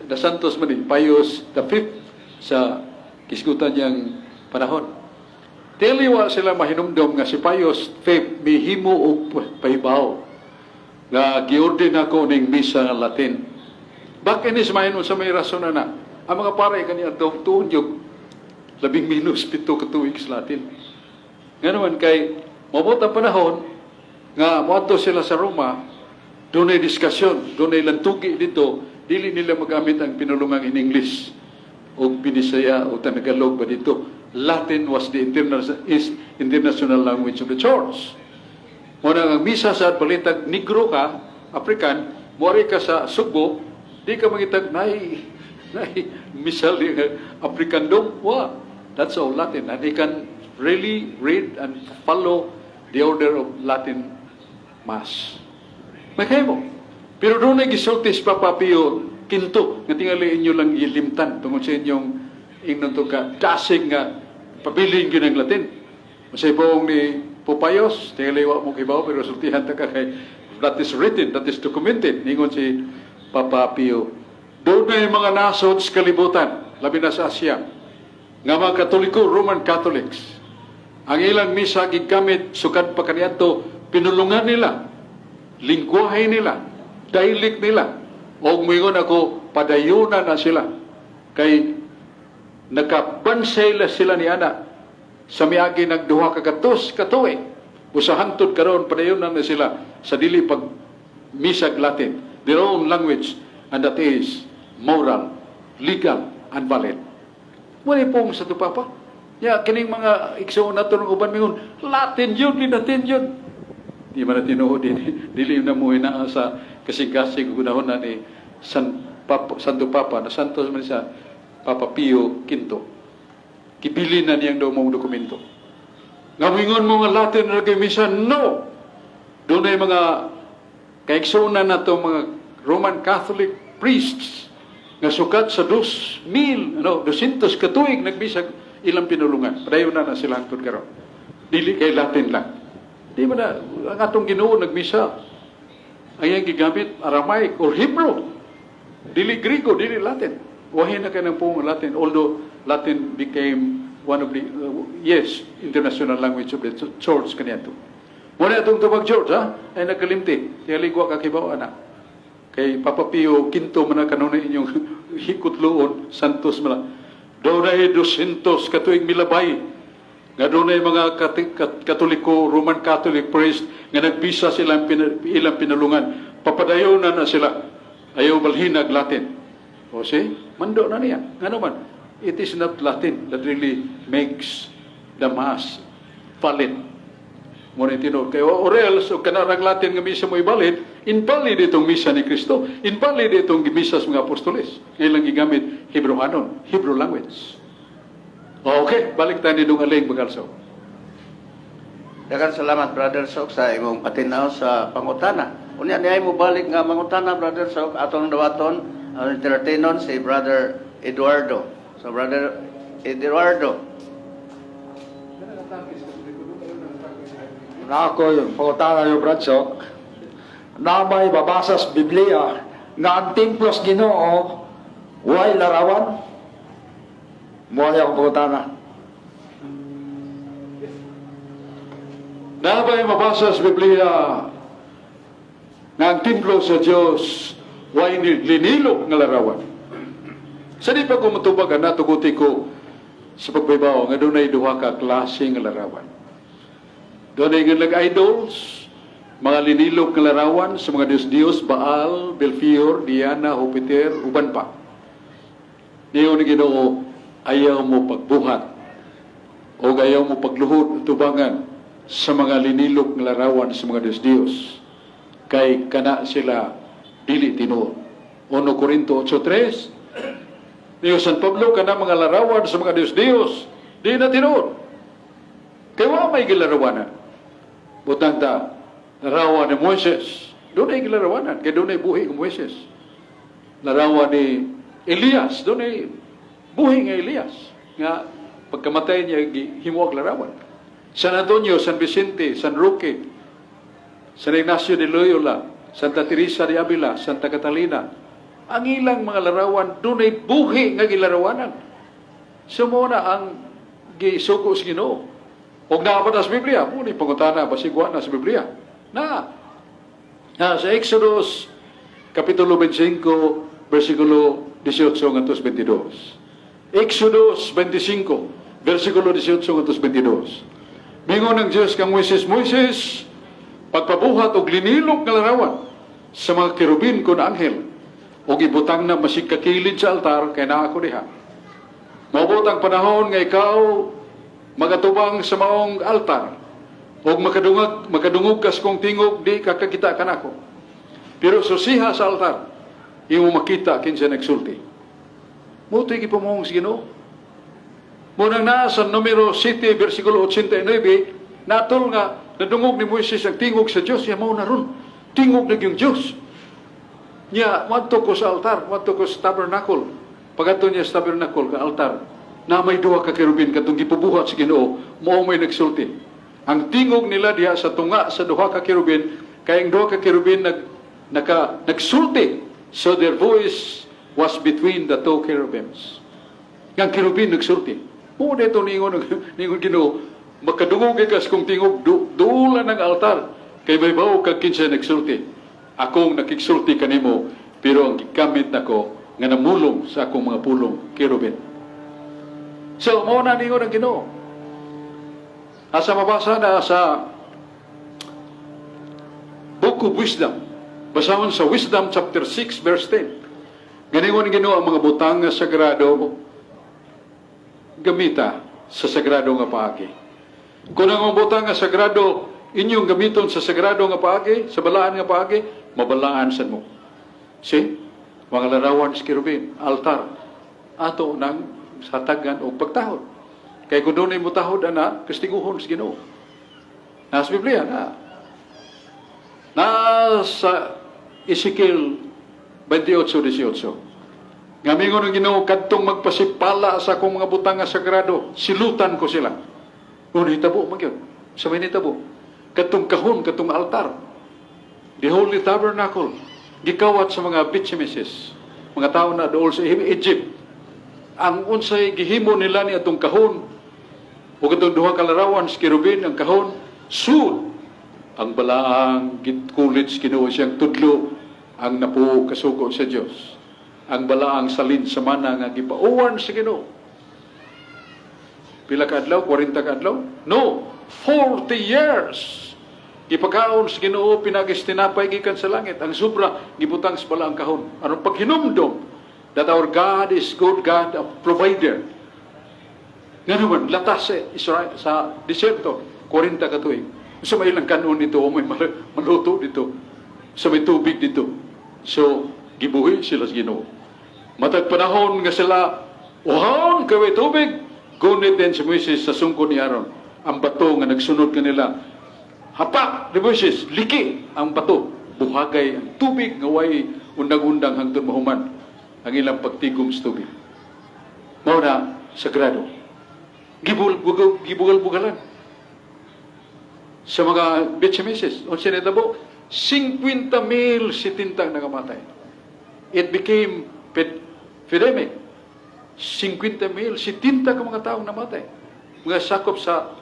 the Santos man ni, Pius the Fifth sa kisgutan niyang panahon. Dili wa sila mahinumdom nga si Pius Fifth mihimo og pahibaw nga giordin ako ning misa nga Latin. Bakit ni mahin sa may rason na na? Ang mga pare kani adto tuon yung labing minus 7 ka tuig sa Latin. Nga naman kay moabot ang panahon nga moadto sila sa Roma, dunay diskusyon, dunay lantugi dito, dili nila magamit ang pinulungang in English o Binisaya o Tagalog ba dito. Latin was the international, is international language of the church. Mo na ang misa sa palitag Negro ka, African, moari ka sa Sugbo, di ka mangitag nay misa di nga African dong. Wa. That's all Latin. And he can really read and follow the order of Latin Mass. May mo. Pero doon ay gisulti si Papa Pio Quinto, nga tingali inyo lang gilimtan tungod sa inyong ingnon to ka dasig nga pabilin gyud ang Latin. Masay buong ni Pope Pius, tingali wa mo kibaw, pero sultihan ta ka kay that is written, that is documented, ningon si Papa Pio. Doon na yung mga nasod sa kalibutan, labi na sa Asia, nga mga Katoliko, Roman Catholics, ang ilang misa gigamit sukad pa kaniadto pinulungan nila, lingwahe nila, dialect nila. Og moingon ako, padayuna na sila. Kay nakabansay la sila ni ana sa miagi nag 200 ka tuig. Usa hangtod karon padayon na sila sa dili pag misag Latin, their own language, and that is moral, legal, and valid. Wala pong sa Papa. Ya, kining mga igsoon nato ng uban mingon, Latin yun, Latin yun. Di man na tinuod din, dili na mo hinaa sa kasing-kasing gunahon na ni San Papa, Santo Papa, na Santos man siya, Papa Pio Quinto. Gibili na niyang daw mong dokumento. Nga mingon mo nga Latin na kay misa, no! Doon ay mga kaigsunan na to mga Roman Catholic priests nga sukat sa 2,000, ano, 200 katuig nagbisag ilang pinulungan. Padayon na na sila hangtod karon. Dili kay Latin lang. Di ba na, ang atong Ginoo nagmisa, ang iyang gigamit Aramaic or Hebrew. Dili Griego, dili Latin. Wahin na kay ng pong Latin, although Latin became one of the, yes, international language of the church kaniadto. Muna itong tubag church, ha? Ay nagkalimti. Tiyaligwa kakibaw, ana. Kay Papa Pio Quinto man na kanunay inyong hikutluon, Santos man na. Doon ay 200 katuig milabay. Nga doon ay mga Katoliko, Roman Catholic priest nga nagbisa sila ilang pinulungan. Papadayon na na sila. Ayaw balhinag Latin. O see, mando na niya. Nga naman, it is not Latin that really makes the Mass valid. Mo ni tinuod. Kay or else, o kanarang Latin nga misa mo ibalid, invalid itong misa ni Kristo. Invalid itong misa sa mga apostoles. Ngayon lang gigamit Hebrew-hanon, Hebrew language. Okay, balik tayo ni Dong Aling Bagalsaw. Daghang salamat, Brother Sok, sa imong patinaw sa pangutana. Unya niya mo balik nga mangutana, Brother Sok, atong dawaton ang entertainon si Brother Eduardo. So Brother Eduardo. Na ako yung pangutana yung Brad Sok, na may babasa sa Biblia nga ang templo sa Ginoo way larawan. Mo akong pangutana. Na ba'y mabasa sa Biblia nga ang templo sa Diyos way linilok nga larawan? Sa di pa ko matubag, ana, tuguti ko sa pagbaybaw nga dunay duha ka klase nga larawan. Dunay nga nag-idols, mga linilok nga larawan sa mga Diyos-Diyos, Baal, Belfior, Diana, Jupiter, uban pa. Niyo ni Ginoo, ayaw mo pagbuhat o ayaw mo pagluhod tubangan sa mga linilok nga larawan sa mga Diyos-Diyos. Kay kana sila dili tinuod. 1 Corinto 8:3. Niyo San Pablo, kana mga larawan sa mga Diyos-Diyos, di na tinuod. Kay wa may gilarawanan. Butang ta, larawan ni Moises, doon ay gilarawanan, kay doon ay buhi ni Moises. Larawan ni Elias, doon ay Buhi nga Elias nga pagkamatay niya gihimo og larawan. San Antonio, San Vicente, San Roque, San Ignacio de Loyola, Santa Teresa de Avila, Santa Catalina. Ang ilang mga larawan dunay buhi nga gilarawanan. So mao na ang gisugo sa Ginoo. Og naa ba na sa Biblia? Mao ni pangutana basig wa na sa Biblia. Na. Na sa Exodus kapitulo 25 versikulo 18 ngadto 22. Exodus 25 versikulo 18 ngadto 22. Mingon ng Diyos kang Moises, "Moises, pagpabuhat og linilok nga larawan sa mga kerubin kon anghel ug ibutang na masig kakilid sa altar kay naa ako diha. Moabot ang panahon nga ikaw magatubang sa maong altar ug makadungog kas kong tingog, di ka kakita kanako. Pero susiha sa altar, imo makita kinsa nagsulti." Mao to'y gipamuhong sa Ginoo. Mao nang naa sa Numero 7, versikulo 89, natol nga nadungog ni Moises ang tingog sa Dios, ya mao na ron. Tingog na yung Dios. Nya, madto ko sa altar, madto ko sa tabernacle. Pag-adto niya sa tabernacle, ka altar, na may duha ka kerubin katong gipabuhat sa Ginoo, mao may nagsulti. Ang tingog nila diha sa tunga sa duha ka kerubin, kay ang duha ka kerubin nagsulti. So their voice was between the two cherubims. Yang kerubin nagsulti. Mao dito ningon Ginoo, "Makadungog ka sa kong tingog, duula ng altar, kay mahibaw kag kinsa nagsulti. Akong nakigsulti kanimo, pero ang gigamit nako nga namulong sa akong mga pulong, kerubin." So, mao na ningon ang Ginoo. Asa mabasa na sa Book of Wisdom? Basahon sa Wisdom chapter 6 verse 10. Ganingon ang Ginoo, ang mga butang nga sagrado gamita sa sagrado nga paagi. Kung ang mga butang nga sagrado inyong gamiton sa sagrado nga paagi, sa balaan nga paagi, mabalaan sad mo. See? Mga larawan sa kerubin, altar, ato nang hatagan og pagtahod. Kay kung dunay mo tahod ana, kastiguhon sa Ginoo. Nasa Biblia na. Nasa Ezekiel 28:18. Nga mingon ang Ginoo, "Kadtong magpasipala sa akong mga butang nga sagrado, silutan ko sila." Kung hitabo man gyud. Sa may nitabo. Kadtong kahon, kadtong altar. The Holy Tabernacle, gikawat sa mga Bethshemeses, mga tao na dool sa Egypt. Ang unsay gihimo nila ni atong kahon, ug atong duha ka larawan sa kerubin, ang kahon, sud ang balaang gitkulit sa Ginoo siyang tudlo ang napuo kasugo sa Dios. Ang balaang salin sa mana nga gipauwan sa Ginoo. Pila ka adlaw? 40 ka adlaw? No, 40 years. Gipakaon sa Ginoo pinaagis tinapay gikan sa langit. Ang sobra gibutang sa balaang kahon. Aron paghinumdom that our God is good God, a provider. Nga naman, latas sa Israel, sa disyerto, 40 ka tuig. Sa may ilang kanon dito, may maluto dito. Sa may tubig dito. So, gibuhi sila sa Ginoo. Matag panahon nga sila, uhawon kay tubig, gunit din si Moises sa sungko ni Aaron. Ang bato nga nagsunod kanila. Hapak ni Moises, liki ang bato. Buhagay ang tubig nga way undang-undang hangtod mahuman ang ilang pagtigom sa tubig. Mao na sagrado. Gibugal-bugalan sa mga Bethshemeses. Unsa nitabo? 50 mil 70 nangamatay. It became epidemic. 50 mil, 70 ka mga taong namatay. Mga sakop sa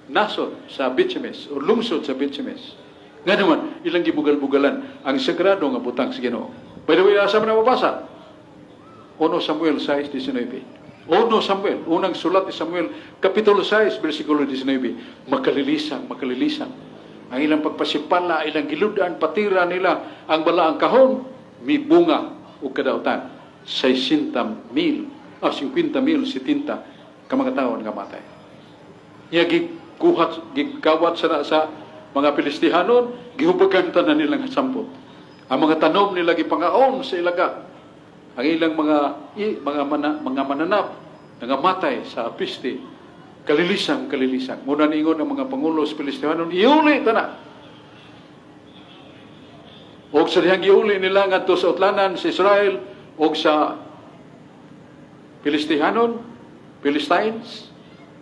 nasod sa Bethshemes o lungsod sa Bethshemes. Nga naman, ilang gibugal-bugalan ang sagrado nga butang sa Ginoo. By the way, asa man na mabasa? 1 Samuel 6:19. 1 Samuel, unang sulat ni Samuel, Kapitulo 6, versikulo 19. Makalilisan, makalilisan. Ang ilang pagpasipala, ilang giludan, patira nila ang balaang kahon, mibunga og kadautan. 60 mil, 50 mil, 70 ka mga tawo nga matay. Niya gikuhat, gikawat sa mga Pilistihanon, gihubagan tanan nilang sampot. Ang mga tanom nila gipangaon sa ilaga. Ang ilang mga mananap nangamatay sa piste. Kalilisang, kalilisang. Muna niingon ang mga pangulo sa Pilistihanon, "Iuli tana." Og sa dihang giuli nila ngadto sa utlanan sa Israel og sa Filistihanon, Philistines,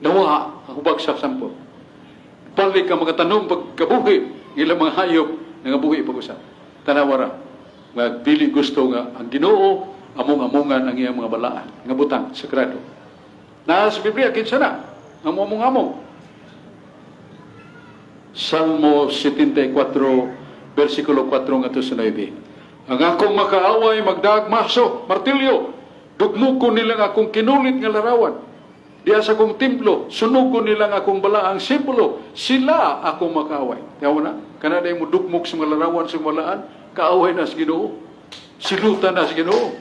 nawa ang hubag sa sampol. Balik ang mga tanom pagkabuhi, ilang mga hayop nangabuhi pag-usap. Tanawa ra, nga dili gusto nga ang Ginoo among-amongan ang iyang mga balaan, nga butang sagrado. Na sa Biblia, kinsa na ang among-among? Salmo 74, versikulo 4 ngadto sa 9. "Ang akong makaaway magdaag maso, martilyo, dugmukon nilang akong kinulit nga larawan. Diya sa akong templo, sunugon nilang akong balaang simbolo, sila akong makaaway." Tawo na, kanada mo dugmok sa mga larawan sa balaan, kaaway na sa Ginoo. Silutan na sa Ginoo.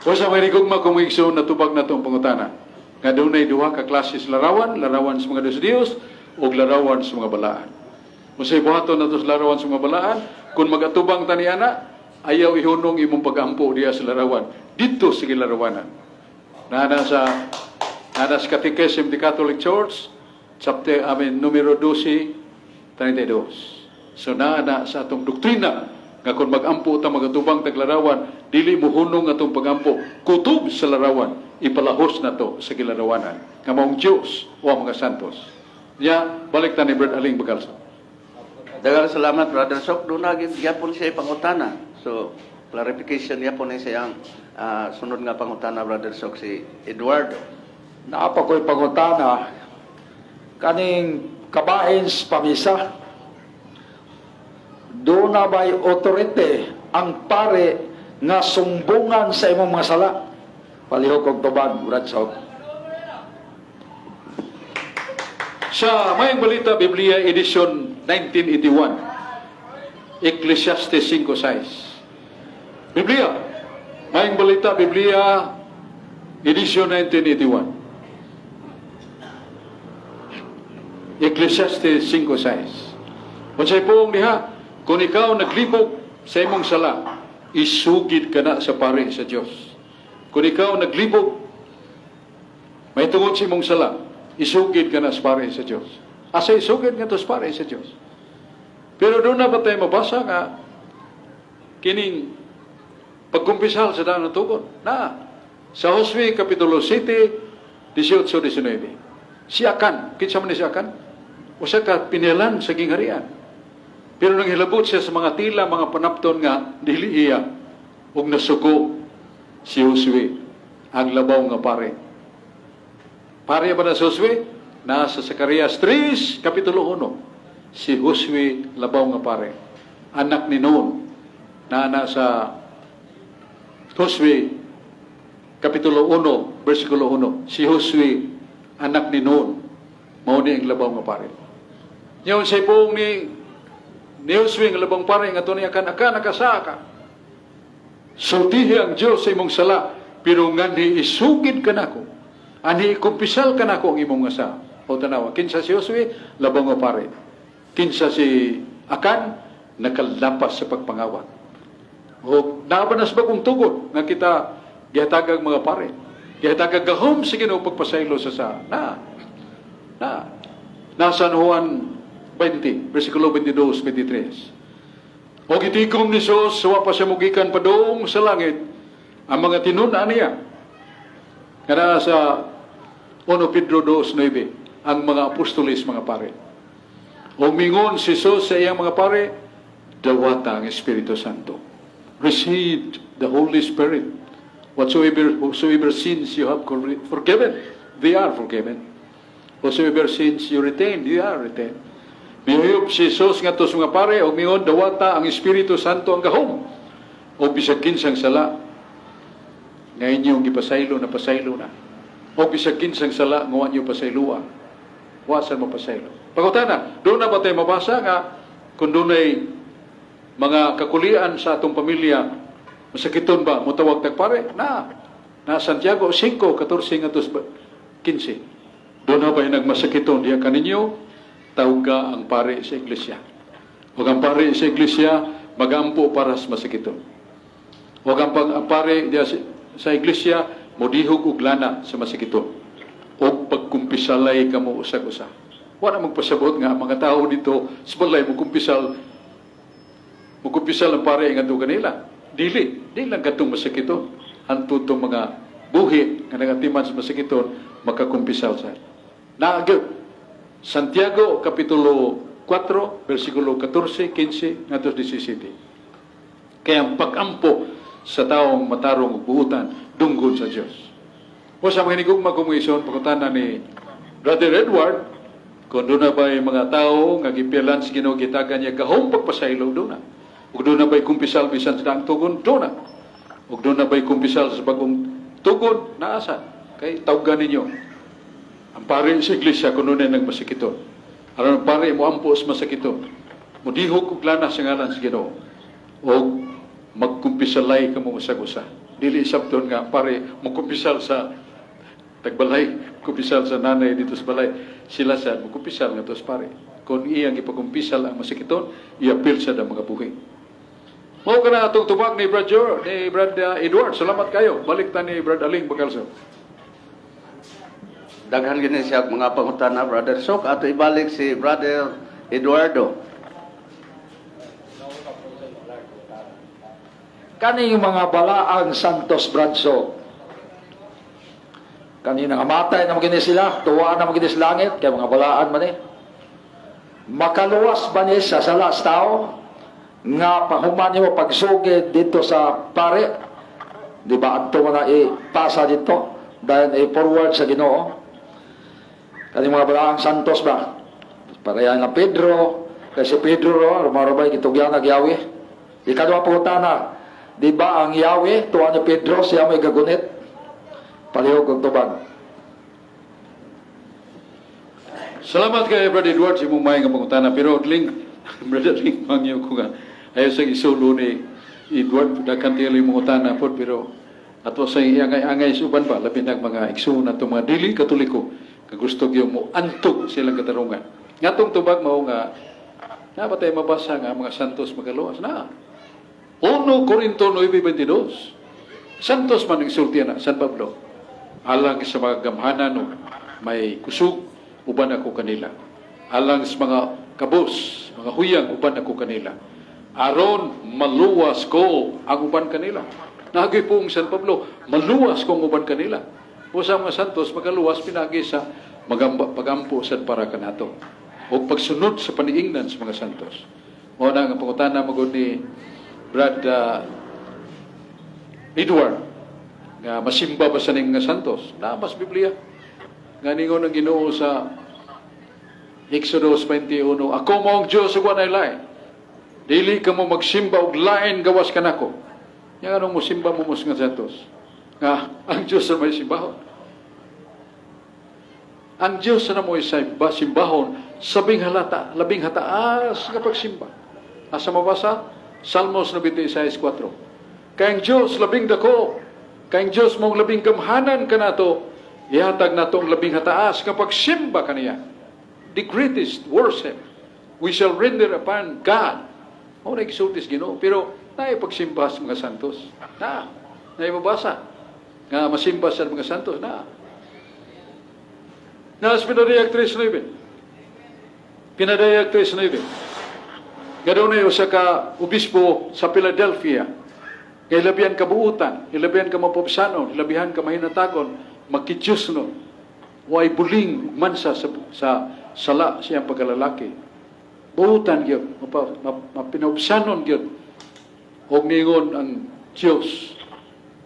O sa may rigugma kong igsoon, natubag na itong pangutana. Nga dunay duha ka klase sa larawan, larawan sa mga Diyos Diyos, o larawan sa mga balaan. Unsay buhaton nato sa larawan sa mga balaan? Kung magatubang tani ana, ayaw ihunong imong pagampo diya sa larawan. Dito sa gilarawanan. Nana sa Catechism of the Catholic Church, chapter, I mean, numero 12, 32. So naa na sa atong doktrina nga kung magampo ta, magatubang tag larawan, dili mo hunong atong pagampo kutob sa larawan, ipalahos na to sa gilarawanan nga maong Dios o ang mga santos. Ya, balik ta ni Brad Aling Bagalso. Daghang salamat, Brother Sok. Doon na gyapon siya pangutana. So, clarification yapon ni siyang sunod nga pangutana, Brother Sok, si Eduardo. Naa pa ko'y pangutana kaning kabahin sa pamisa. Duna ba'y authority ang pare nga sumbungan sa imong mga sala? Palihog og tubag, Brad Sok. Sa Mayong Balita Biblia edition 1981, Ecclesiastes 5:6. Biblia, Mayong Balita Biblia edition 1981. Ecclesiastes 5:6. Unsay puong diha? Kung ikaw naglibog sa imong sala, isugid ka na sa pare sa Dios. Kung ikaw naglibog may tungod sa imong sala, isugid ka na sa pare sa Dios. Asa isugid nga to sa pare sa Dios? Pero duna ba tayo mabasa nga kining pagkumpisal sa daan ng tukod? Na, sa Josue Kapitulo 7, 18-19. Si Akan, kinsa man ni si Akan? Usa ka pinilan sa gingharian. Pero nang hilabot siya sa mga tila, mga panapton nga dili iya, ug nasuko si Josue, ang labaw nga pare. Pare ba na si Josue? Nasa Zacarias 3, Kapitulo 1. Si Josue, labaw nga pare. Anak ni Nun, na nasa Josue, Kapitulo 1, versikulo 1. Si Josue, anak ni Nun, mao ni ang labaw nga pare. Ngayon sa ibuong ni Josue ang labang pare nga ni Akan, "Akan, nakasaka ka. Sultihi ang Diyos sa imong sala, pero nganhi isugid ka nako. Anhi ikumpisal ka nako ang imong nga sa." O tanawa, kinsa si Josue? Labang nga pare. Kinsa si Akan? Nakalapas sa pagpangawat. O naa ba na sa Bagong Tugon nga kita gihatagag mga pare? Gihatagag gahom sa Ginoo pagpasaylo sa. Na. Na. Na San Juan 20, versikulo 22, 23. O gitikom ni Jesus, wa pa siya mugikan padung sa langit, ang mga tinun-an niya. Kana sa 1 Pedro 2:9, ang mga apostoles, mga pare. O mingon si Jesus sa iyang mga pare, "Dawata ang Espiritu Santo." Receive the Holy Spirit. Whatsoever sins you have forgiven, they are forgiven. Whatsoever sins you retain, they are retained. Mihuyop si Jesus ngadto sa mga pare og mingon, "Dawata ang Espiritu Santo ang gahom. O bisag kinsang sala nga inyong gipasaylo, na pasaylo na. O bisag kinsang sala nga wa niyo pasayloa, wa sad mapasaylo." Pangutana, duna ba tayo mabasa nga kung dunay mga kakulian sa atong pamilya, masakiton ba, mutawag tag pare? Na. Na Santiago 5, 14 ngadto 15. "Duna ba nagmasakiton diha kaninyo? Tawga ang pare sa iglesia. Ug ang pare sa iglesia magampo para sa masakiton. Ug ang pare diha sa iglesia modihog og lana sa masakiton. Og pagkumpisalay kamo usag-usa." Wala magpasabot nga ang mga tao dito sa balay mo kumpisal ang pare ngadto kanila. Dili, dili lang kadtong masakiton. Hantod tong mga buhi nga nagatiman sa masakiton makakumpisal sa. Naa gyud. Santiago Kapitulo 4, versikulo 14, 15 ngadto 17. Kaya ang pag-ampo sa taong matarong ug buutan dunggod sa Dios. O sa mga hinigugma kong mga igsoon, pangutana ni Brother Edward, kung duna ba'y mga tao nga gipilan sa Ginoo, gitagan niya gahom pagpasaylo, duna. Ug duna ba'y kumpisal bisan sa daang tugon, duna. Ug duna ba'y kumpisal sa bagong tugon, naa sa. Kay tawgan ninyo. Ang pari sa iglesia kung dunay nagmasakiton. Aron ang pari mo ampo sa masakiton. Mudihok og lana sa ngalan sa Ginoo. Og magkumpisalay kamo usag-usa. Dili sabton nga pare magkumpisal sa tagbalay, kumpisal sa nanay dito sa balay. Sila sa magkumpisal nga sa pare. Kung iyang ipakumpisal ang masakiton, iapil sa mga buhi. Mao kana atong tubag ni Brad Jor, ni Brad Edward. Salamat kayo. Balik ta ni Brad Aling Bacalso. Daghan gini siya mga pangutana, Brother Sok. Ato ibalik si Brother Eduardo. Kaning mga balaang Santos, Bradso. Kanina nga matay na magini sila, tuwaan na magini sa langit, kay mga balaan man eh. Makaluwas ba ni sa sala sa tao? Nga pahuman nimo pagsugid dito sa pare, di ba adto mo na ipasa dito, dahil i-forward sa Ginoo. Kaning mga balaang Santos ba? Pareha na Pedro, kay si Pedro ro, rumarabay gitugyan na Yahweh. Ikaduha pangutana, di ba ang Yahweh, tuwa ni Pedro, siya may gagunit? Palihog og tubag. Salamat kay Brad Edward sa imong maayong nga pangutana, pero ling Brother Ling, mangyo ko nga ayaw sa isulo ni Edward, daghan tiyo imong pangutana pod, pero ato sa angay-angay sa uban ba, labi nag mga igsoon nato, mga dili Katoliko nga gusto gyud mo antog silang katarungan. Ngatong tubag mao nga naa ba tay mabasa nga mga santos magaluwas na? 1 Corinto 9:22. Santos man ang isulti na San Pablo. Alang sa mga gamhanan o may kusog, uban ako kanila. Alang sa mga kabos, mga huyang, uban ako kanila. Aron maluwas ko ang uban kanila. Nagay pong San Pablo, maluwas ko ang uban kanila. O sa mga santos, magaluwas pinagi sa magamba, pagampo sa para kanato. O pagsunod sa paniingnan sa mga santos. Mao na ang pangutana magod ni Brad Edward nga masimba ba sa ning mga santos? Naa mas Biblia. Nga ningon ang Ginoo sa Exodus 21, "Ako mao ang Diyos ug walay lain. Dili ka mo magsimba og lain gawas kanako." Yang anong mosimba mo mos nga santos? Nga ang Diyos na may simbahon. Ang Diyos na mo ba simbahon sabing halata, labing hataas nga pagsimba. Asa mabasa? Salmos 96:4. Kay ang Diyos labing dako, kay ang Diyos mong labing gamhanan kanato, ihatag nato ang labing hataas nga pagsimba kaniya. The greatest worship we shall render upon God. Mao na gisulti sa Ginoo, pero naay pagsimba sa mga santos. Na, naay mabasa nga masimba sa mga santos na. Nas Pinadayag 3.9. Pinadayag 3.9. Nga dunay usa ka obispo sa Philadelphia. Kay labihan ka buutan, ilabihan ka mapobsanon, ilabihan ka mahinatagon, makidiyosnon. Way buling ug mansa sa sala siyang pagkalalaki. Buutan gyud, mapinobsanon gyud. Og ningon ang Dios,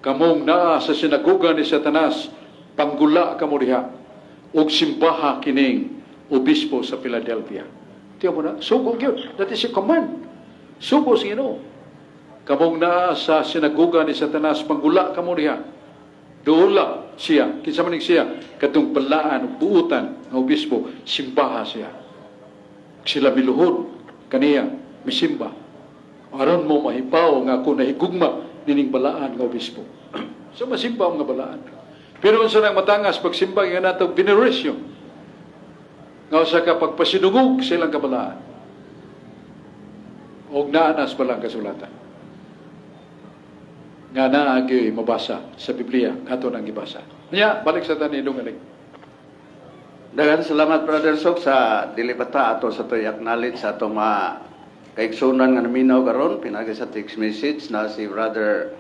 "Kamong naa sa sinagoga ni Satanas, panggula kamo diha ug simbaha kining obispo sa Philadelphia." Tiyo mo na, sugo gyud. That is a command. Sugo sa Ginoo. "Kamong naa sa sinagoga ni Satanas, panggula kamo diha." Duula siya. Kinsa man ning siya? Katong balaan ug buutan nga obispo, simbaha siya. Sila miluhod kaniya, misimba. Aron mo mahibaw nga ako nahigugma nining balaan nga obispo. So masimba ang nga balaan. Pero unsa nang matangas pagsimba nga nato veneration? Nga usa ka pagpasinungog sa ilang kabalaan. Og naanas balang kasulatan. Nga naa gyoy mabasa sa Biblia ato nang gibasa. Nya balik sa tani dungaling. Daghan salamat, Brother Sok, sa dili bata ato sa toy acknowledge sa atong mga kaigsunan nga naminaw karon pinagi sa text message na si Brother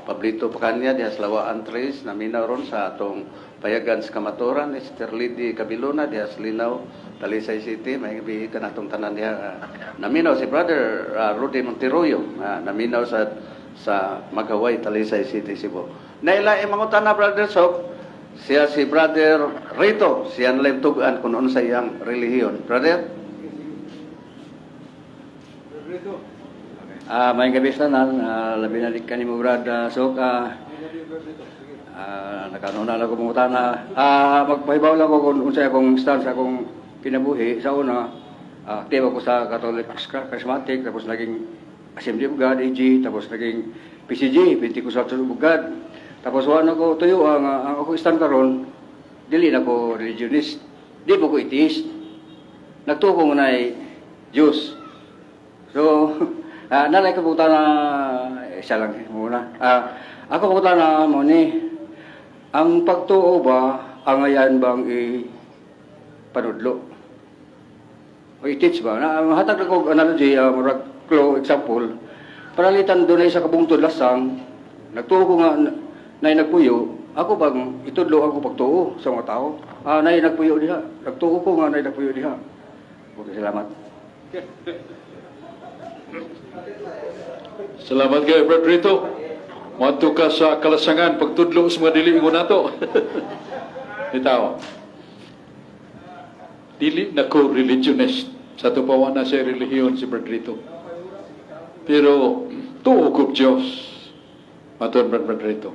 Pablito Pacanya diha sa Lawaan 3, naminaw ron sa atong payagan sa Kamaturan, ni Sister Lady Cabilona diha sa Linaw, Talisay City. May gabi kanatong tanan diha. Naminaw si Brother Rudy Monteroyo, naminaw sa Magaway, Talisay City, Cebu. Naila mangutana, Brother Sok, siya si Brother Rito, siya nila tugan kung unsa iyang relihiyon. Brother? Maayong gabi sa tanan, labi na kanimo, Brad Sok. Nakaano na lang ko mangutana. Magpahibaw lang ko kung unsay akong stance sa akong kinabuhi. Sa una, aktibo ako sa Catholic Charismatic, tapos naging Assembly of God, AG, tapos naging PCG, Pentecostal Church of God. Tapos wala na ko tuyo ang ako stand karon, dili na ko religionist, di po ko atheist. Nagtuo ko na Diyos. So, nanay ko puta na, eh, siya lang muna. Ako puta na mo ni, ang pagtuo ba, angayan bang i panudlo? O i-teach ba? Na, hatag na ko analogy, murag clue, example. Paralitan doon sa kabungtod lasang, nagtuo ko nga nay nagpuyo, ako bang itudlo ako pagtuo sa mga tao? Nay nagpuyo diha. Nagtuo ko nga nay nagpuyo diha. Okay, salamat. Salamat kay Brad Rito. Moadto ka sa kalasangan pagtudlo sa mga dili ingon nato. Bitaw. Dili na ko religionist. Sa ato pa wa na siya relihiyon si Brad Rito. Pero tuo ko Diyos. Matud Brad Rito.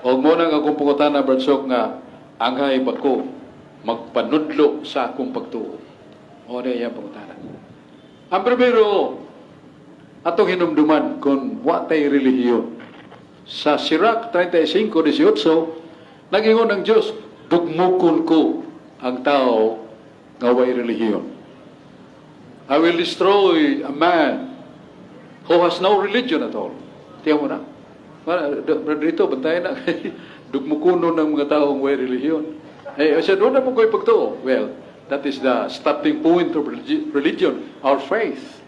Og mo nang akong pangutana, Brad Sok, nga angay ba ko magpanudlo sa akong pagtuo? O na iyang pangutana. Ang primero, atong hinumduman kung wa tay relihiyon. Sa Sirach 35:18, nagingon ang Diyos, "Dugmukon ko ang tao nga way relihiyon." I will destroy a man who has no religion at all. Tiyan mo na. Brad Rito, bantayan na. Dugmukuno ng mga taong way relihiyon. Eh, siya doon na mo ko'y pagtuo. Well, that is the starting point of religion, our faith.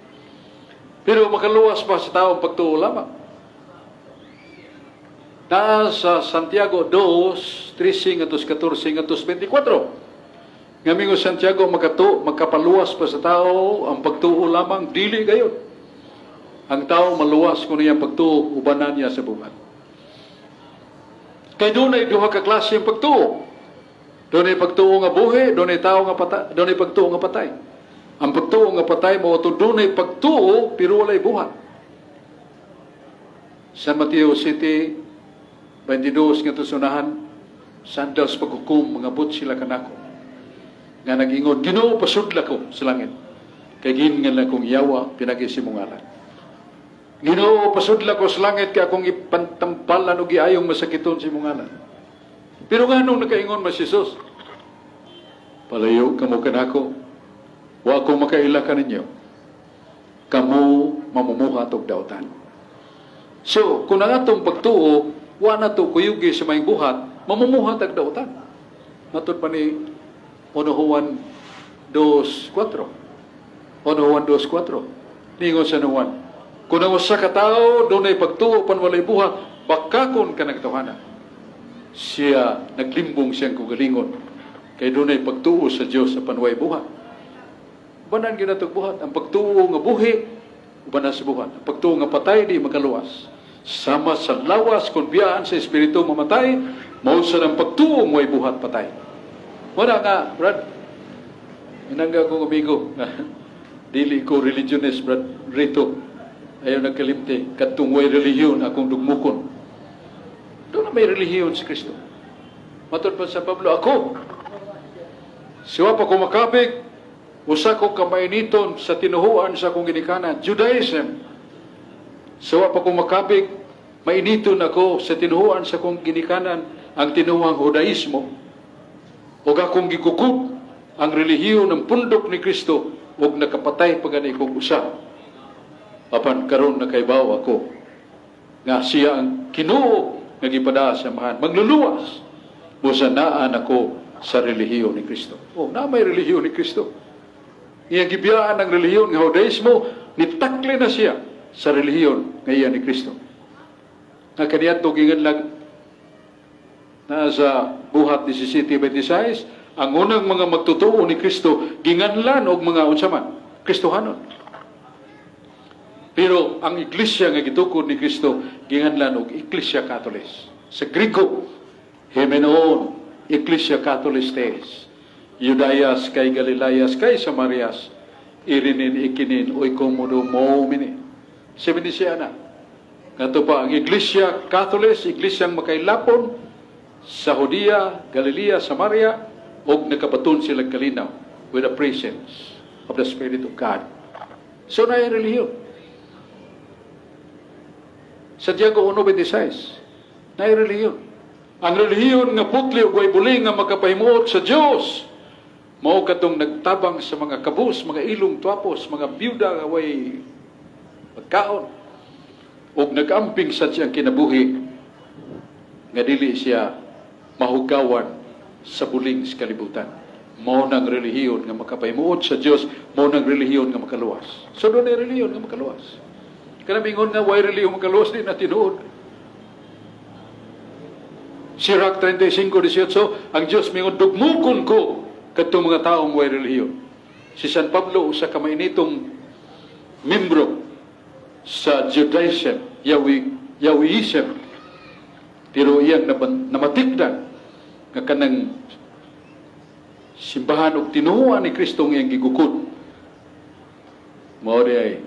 Pero makaluwas pa sa taong pagtuo lamang? Naa sa Santiago 2, 13 ngadto 14 ngadto 24. Nga mingon Santiago, makapaluwas pa sa tao ang pagtuo lamang? Dili gayud. Ang tao maluwas kung iyang pagtuo ubanan niya sa buhat. Kay dunay duha ka klase ang pagtuo. Dunay pagtuo nga buhi, dunay tao nga patay, dunay pagtuo nga patay. Ang pagtuo nga patay mao to dunay pagtuo pero walay buhat. San Mateo 7:22 nga sunahan, "Sa adlaw sa paghukom, mangabot sila kanako nga nag-ingon, 'Ginoo, pasudla ko sa langit. Kay gihingan akong yawa pinagi sa imong ngalan. Ginoo, pasudla ko sa langit kay akong ipantampalan og giayong masakiton sa imong ngalan.'" Pero nganong nakaingon man si Jesus? "Palayo kamo kanako. Wa ko makaila kaninyo. Kamo mamumuhat og dautan." So, kung ang atong pagtuo, wa na to kuyugi sa may buhat, mamumuhat og dautan. Matod pa ni 1 Juan 2.4. 1 Juan 2.4. Ningon sa Juan, "Kung ang usa ka tawo dunay pagtuo pan walay buhat, bakakon kanang tawhana. Siya naglimbong siyang kaugalingon kay dunay pagtuo sa Dios apan way buhat." Ubanan gyud natog buhat. Ang pagtuo nga buhi, ubanan sa buhat. Ang pagtuo nga patay, di makaluwas. Sama sa lawas, kung biyaan sa espiritu mamatay, mao sa ang pagtuo way buhat patay. Wala nga, Brad. Inangga kong amigo. Dili ko religionist, Brad Rito. Ayaw nagkalimti. Katong way relihiyon, akong dugmukon. Doon na may relihiyon si Kristo. Matod pa sa Pablo, "Ako, siwa pa ko makabig, usa ko kamainiton sa tinuhuan sa akong ginikanan," Judaism. "Siwa pa ko makabig, mainiton ako sa tinuhuan sa akong ginikanan, ang tinuhuang Judaismo, ug akong gikukub ang relihiyon ng pundok ni Kristo, ug nakapatay pa gani kong usa. Apan karon nakaibaw ako nga siya ang Ginoo nga gipadaa sa Amahan, magluluwas, busa naan ako sa relihiyon ni Kristo." Oh, na may relihiyon ni Kristo. Iyang gibiyaan ang relihiyon nga Judaismo, Nitakli na siya sa relihiyon nga iya ni Kristo. Nga kaniadto giingon na sa Buhat 17:26, ang unang mga magtotoo ni Kristo ginganlan og mga unsa man, Kristohanon. Pero ang iglesia nga gitukod ni Kristo ginganlan og Iglesia Catholic. Sa Griko, Hemenon, Iglesia Catholistes, Iudaias kai Galilaias kai Samarias, irinin ikinin oikodomomene. Sabi ni siya na, ngadto pa ang Iglesia Catholic, Iglesia makailapon sa Judea, Galilea, Samaria, og nakabaton sila kalinaw with the presence of the Spirit of God. So na yung relihiyon. Santiago 1:26, na yung relihiyon. Ang relihiyon nga putli ug way buling nga makapahimuot sa Dios mao katong nagtabang sa mga kabus, mga ilong twapos, mga byuda nga way pagkaon ug nagamping sa siyang kinabuhi nga dili siya mahugawan sa buling sa kalibutan. Mao nang relihiyon nga makapahimuot sa Dios, mao nang relihiyon nga makaluwas. So doon ay relihiyon nga makaluwas. Kana mingon nga way relihiyon makaluwas, di na tinuod. Sirach 35:18, ang Dios mingon, "Dugmukon ko kadtong mga taong way relihiyon." Si San Pablo, usa ka mainitong membro sa Judaism, Yahweism, pero iyang namatikdan nga kanang simbahan og tinuohan ni Kristo ang iyang gigukod mao ay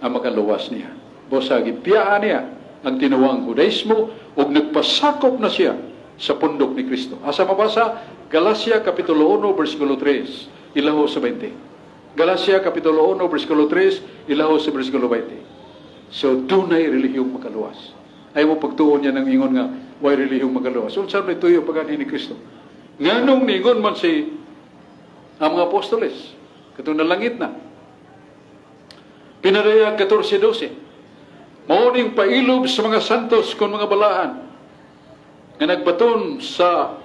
ang makaluwas niya. Busa gipiyaan niya ang tinuohang Judaismo ug nagpasakop na siya sa pundok ni Kristo. Asa mabasa? Galacia Kapitulo 1 versikulo 3 ilaho sa 20. Galacia Kapitulo 1 versikulo 3 ilaho sa versikulo 20. So dunay relihiyong makaluwas. Ay mo pagtuon niya ng ingon nga way relihiyong makaluwas. Unsa may tuyo pagani ni Kristo? Nganong ningon man si ang mga apostoles katong nalangit na? Pinadayag 14:12. Mao ning pailob sa mga santos kon mga balaan nga nagbaton sa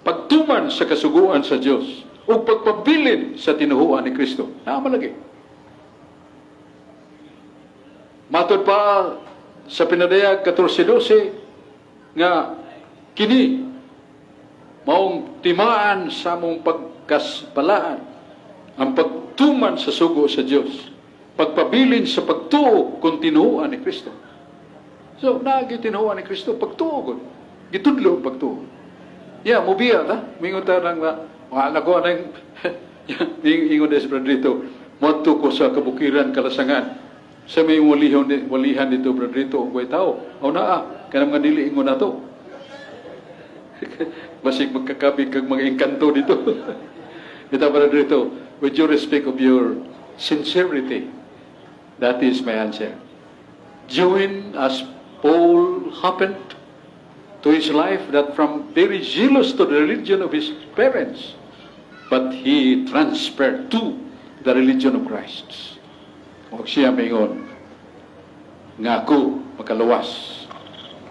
pagtuman sa kasuguan sa Dios ug pagpabilin sa tinuhuan ni Kristo. Naa malagi. Matod pa sa Pinadayag 14:12 nga kini maong timaan sa among pagkasbalaan, ang pagtuman sa sugo sa Dios, pagpabilin sa pagtuo kung tinuohan ni Kristo. So, naagi tinuohan ni Kristo, pagtuo gud. Gitudlo ang pagtuo. Yeah, mubiya ta. Mingon ta nang wala ko anang ingon des brother dito. Moadto ko sa kabukiran kalasangan. Sa may walihan, walihan dito, brother dito, og way tao. Aw naa, kanang mga dili ingon nato. Basig magkakabig kag mga engkanto dito. Ito, brother dito, with due respect of your sincerity, that is my answer. Join as Paul happened to his life, that from very zealous to the religion of his parents, but he transferred to the religion of Christ. Og siya mingon nga ako makaluwas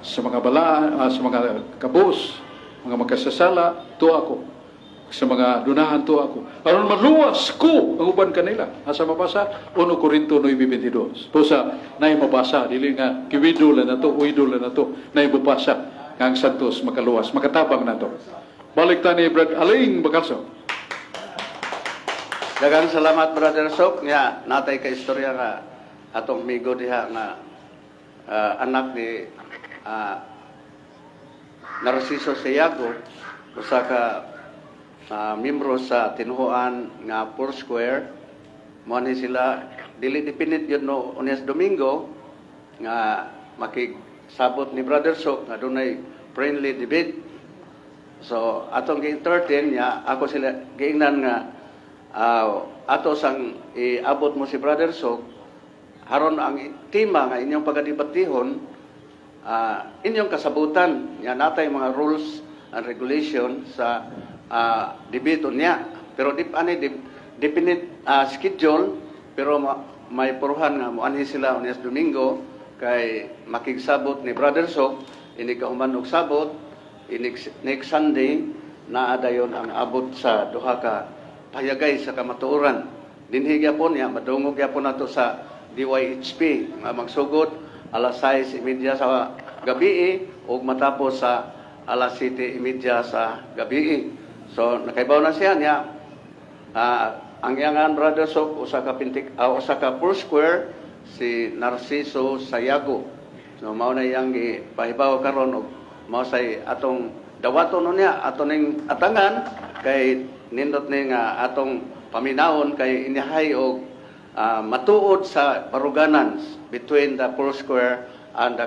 sa mga bala, sa mga kabos, mga makasasala, to ako. Sa mga dunahan, to ako. Aron maluwas ko ang uban kanila. Asa mabasa? 1 Corinto 9:22. Busa, nay mabasa, dili nga kiwido lang na to, uido lang na to, nay mabasa nga ang santos makaluwas, makatabang na to. Balik ta ni Brad Aling Bakalso. Daghang salamat, Brother Sok. Nga natay ka istorya nga atong migo diha nga anak ni Narciso Sayago, usa ka membro sa tinuhuan nga Four Square. Mo ni sila dili definite yun no unyas Domingo nga makigsabot ni Brother Sok nga dunay friendly debate. So atong gi-entertain niya ako sila giingnan nga ato sang iabot mo si Brother Sok haron ang tema nga inyong pagadebatihon inyong kasabutan nya natay mga rules and regulation sa debate niya, pero di ani definite schedule, pero may puruhan nga moanhi sila unyas Domingo kay makigsabot ni Brother Sok. Inig kahuman og sabot inig next Sunday, naa dayon ang abot sa duha ka payagay sa kamatuoran. Dinhi gyapon ya, madungog gyapon nato sa DYHP nga magsugod alas 6:30 sa gabi ug matapos sa alas 7:30 sa gabi. So nakaibaw na siya niya. Ang iyangan, Brother Sok, usa ka pintik, usa ka Four Square, si Narciso Sayago. So mao na iyang gipahibaw karon og mao say atong dawaton niya, ato ning atangan kay nindot ni nga atong paminawon kay inihay og matuod sa baruganan between the Four Square and the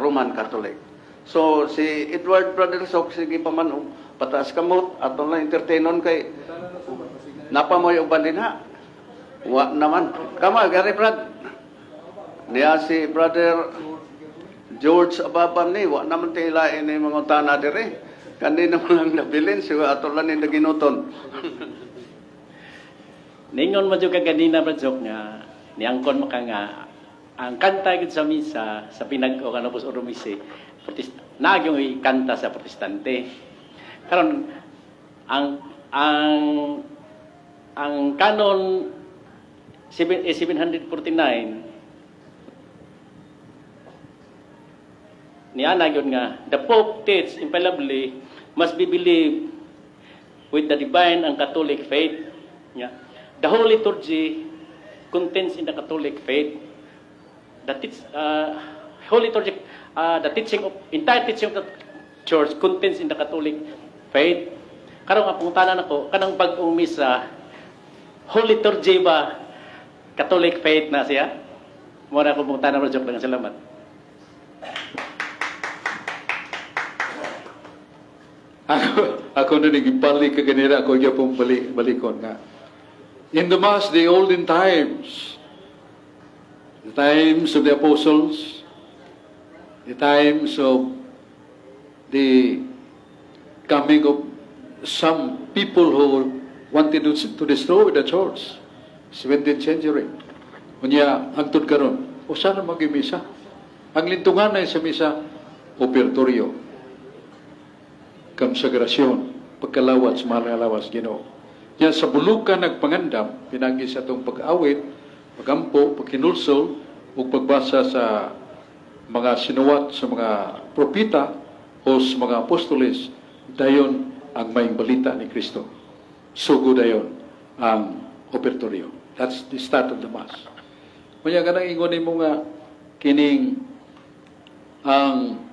Roman Catholic. So si Edward, Brother Sok, sige pa man og pataas kamot, ato lang entertainon kay napa mo'y uban din ha. Wa naman. Kama, gari Brad. Niya si Brother George Ababam ni, wa naman tila ini mga tana dire. Kanina mo lang nabilin, siya ato lang ni naginuton. Ningon mo jud ka ganina, Brad Sok, nga niangkon mo ka nga ang kanta gid sa misa sa pinag-o kanobos Urumise protest na yung kanta sa Protestante. Karon ang canon 7, 749 niana gyud nga the Pope teach infallibly must be believed with the divine and Catholic faith. Yeah. The Holy Liturgy contains in the Catholic faith. The Holy Liturgy, the teaching of entire teaching of the Church contains in the Catholic faith. Karon ang pangutana nako, kanang bag-ong misa, Holy Liturgy ba Catholic faith na siya? Mao na ako pangutana, bro, joke lang. Salamat. Ako na nagibalik ka ganira, ako gyapon balik, balikon nga. In the Mass, the olden times, the times of the apostles, the times of the coming of some people who wanted to destroy the church, 17th century. Unya, hangtod karon, usa na misa. Ang lintungan ay sa misa, opertoryo, konsagrasyon, pagkalawat sa mahal nga lawas Ginoo. Yan sa bulukan nagpangandam, pinagi sa atong pag-awit, pagampo, paghinulsol, ug pagbasa sa mga sinuwat sa mga propeta o sa mga apostoles, dayon ang maayong balita ni Kristo. Sugo dayon ang opertoryo. That's the start of the Mass. Kanya kanang ingon nimo nga kining ang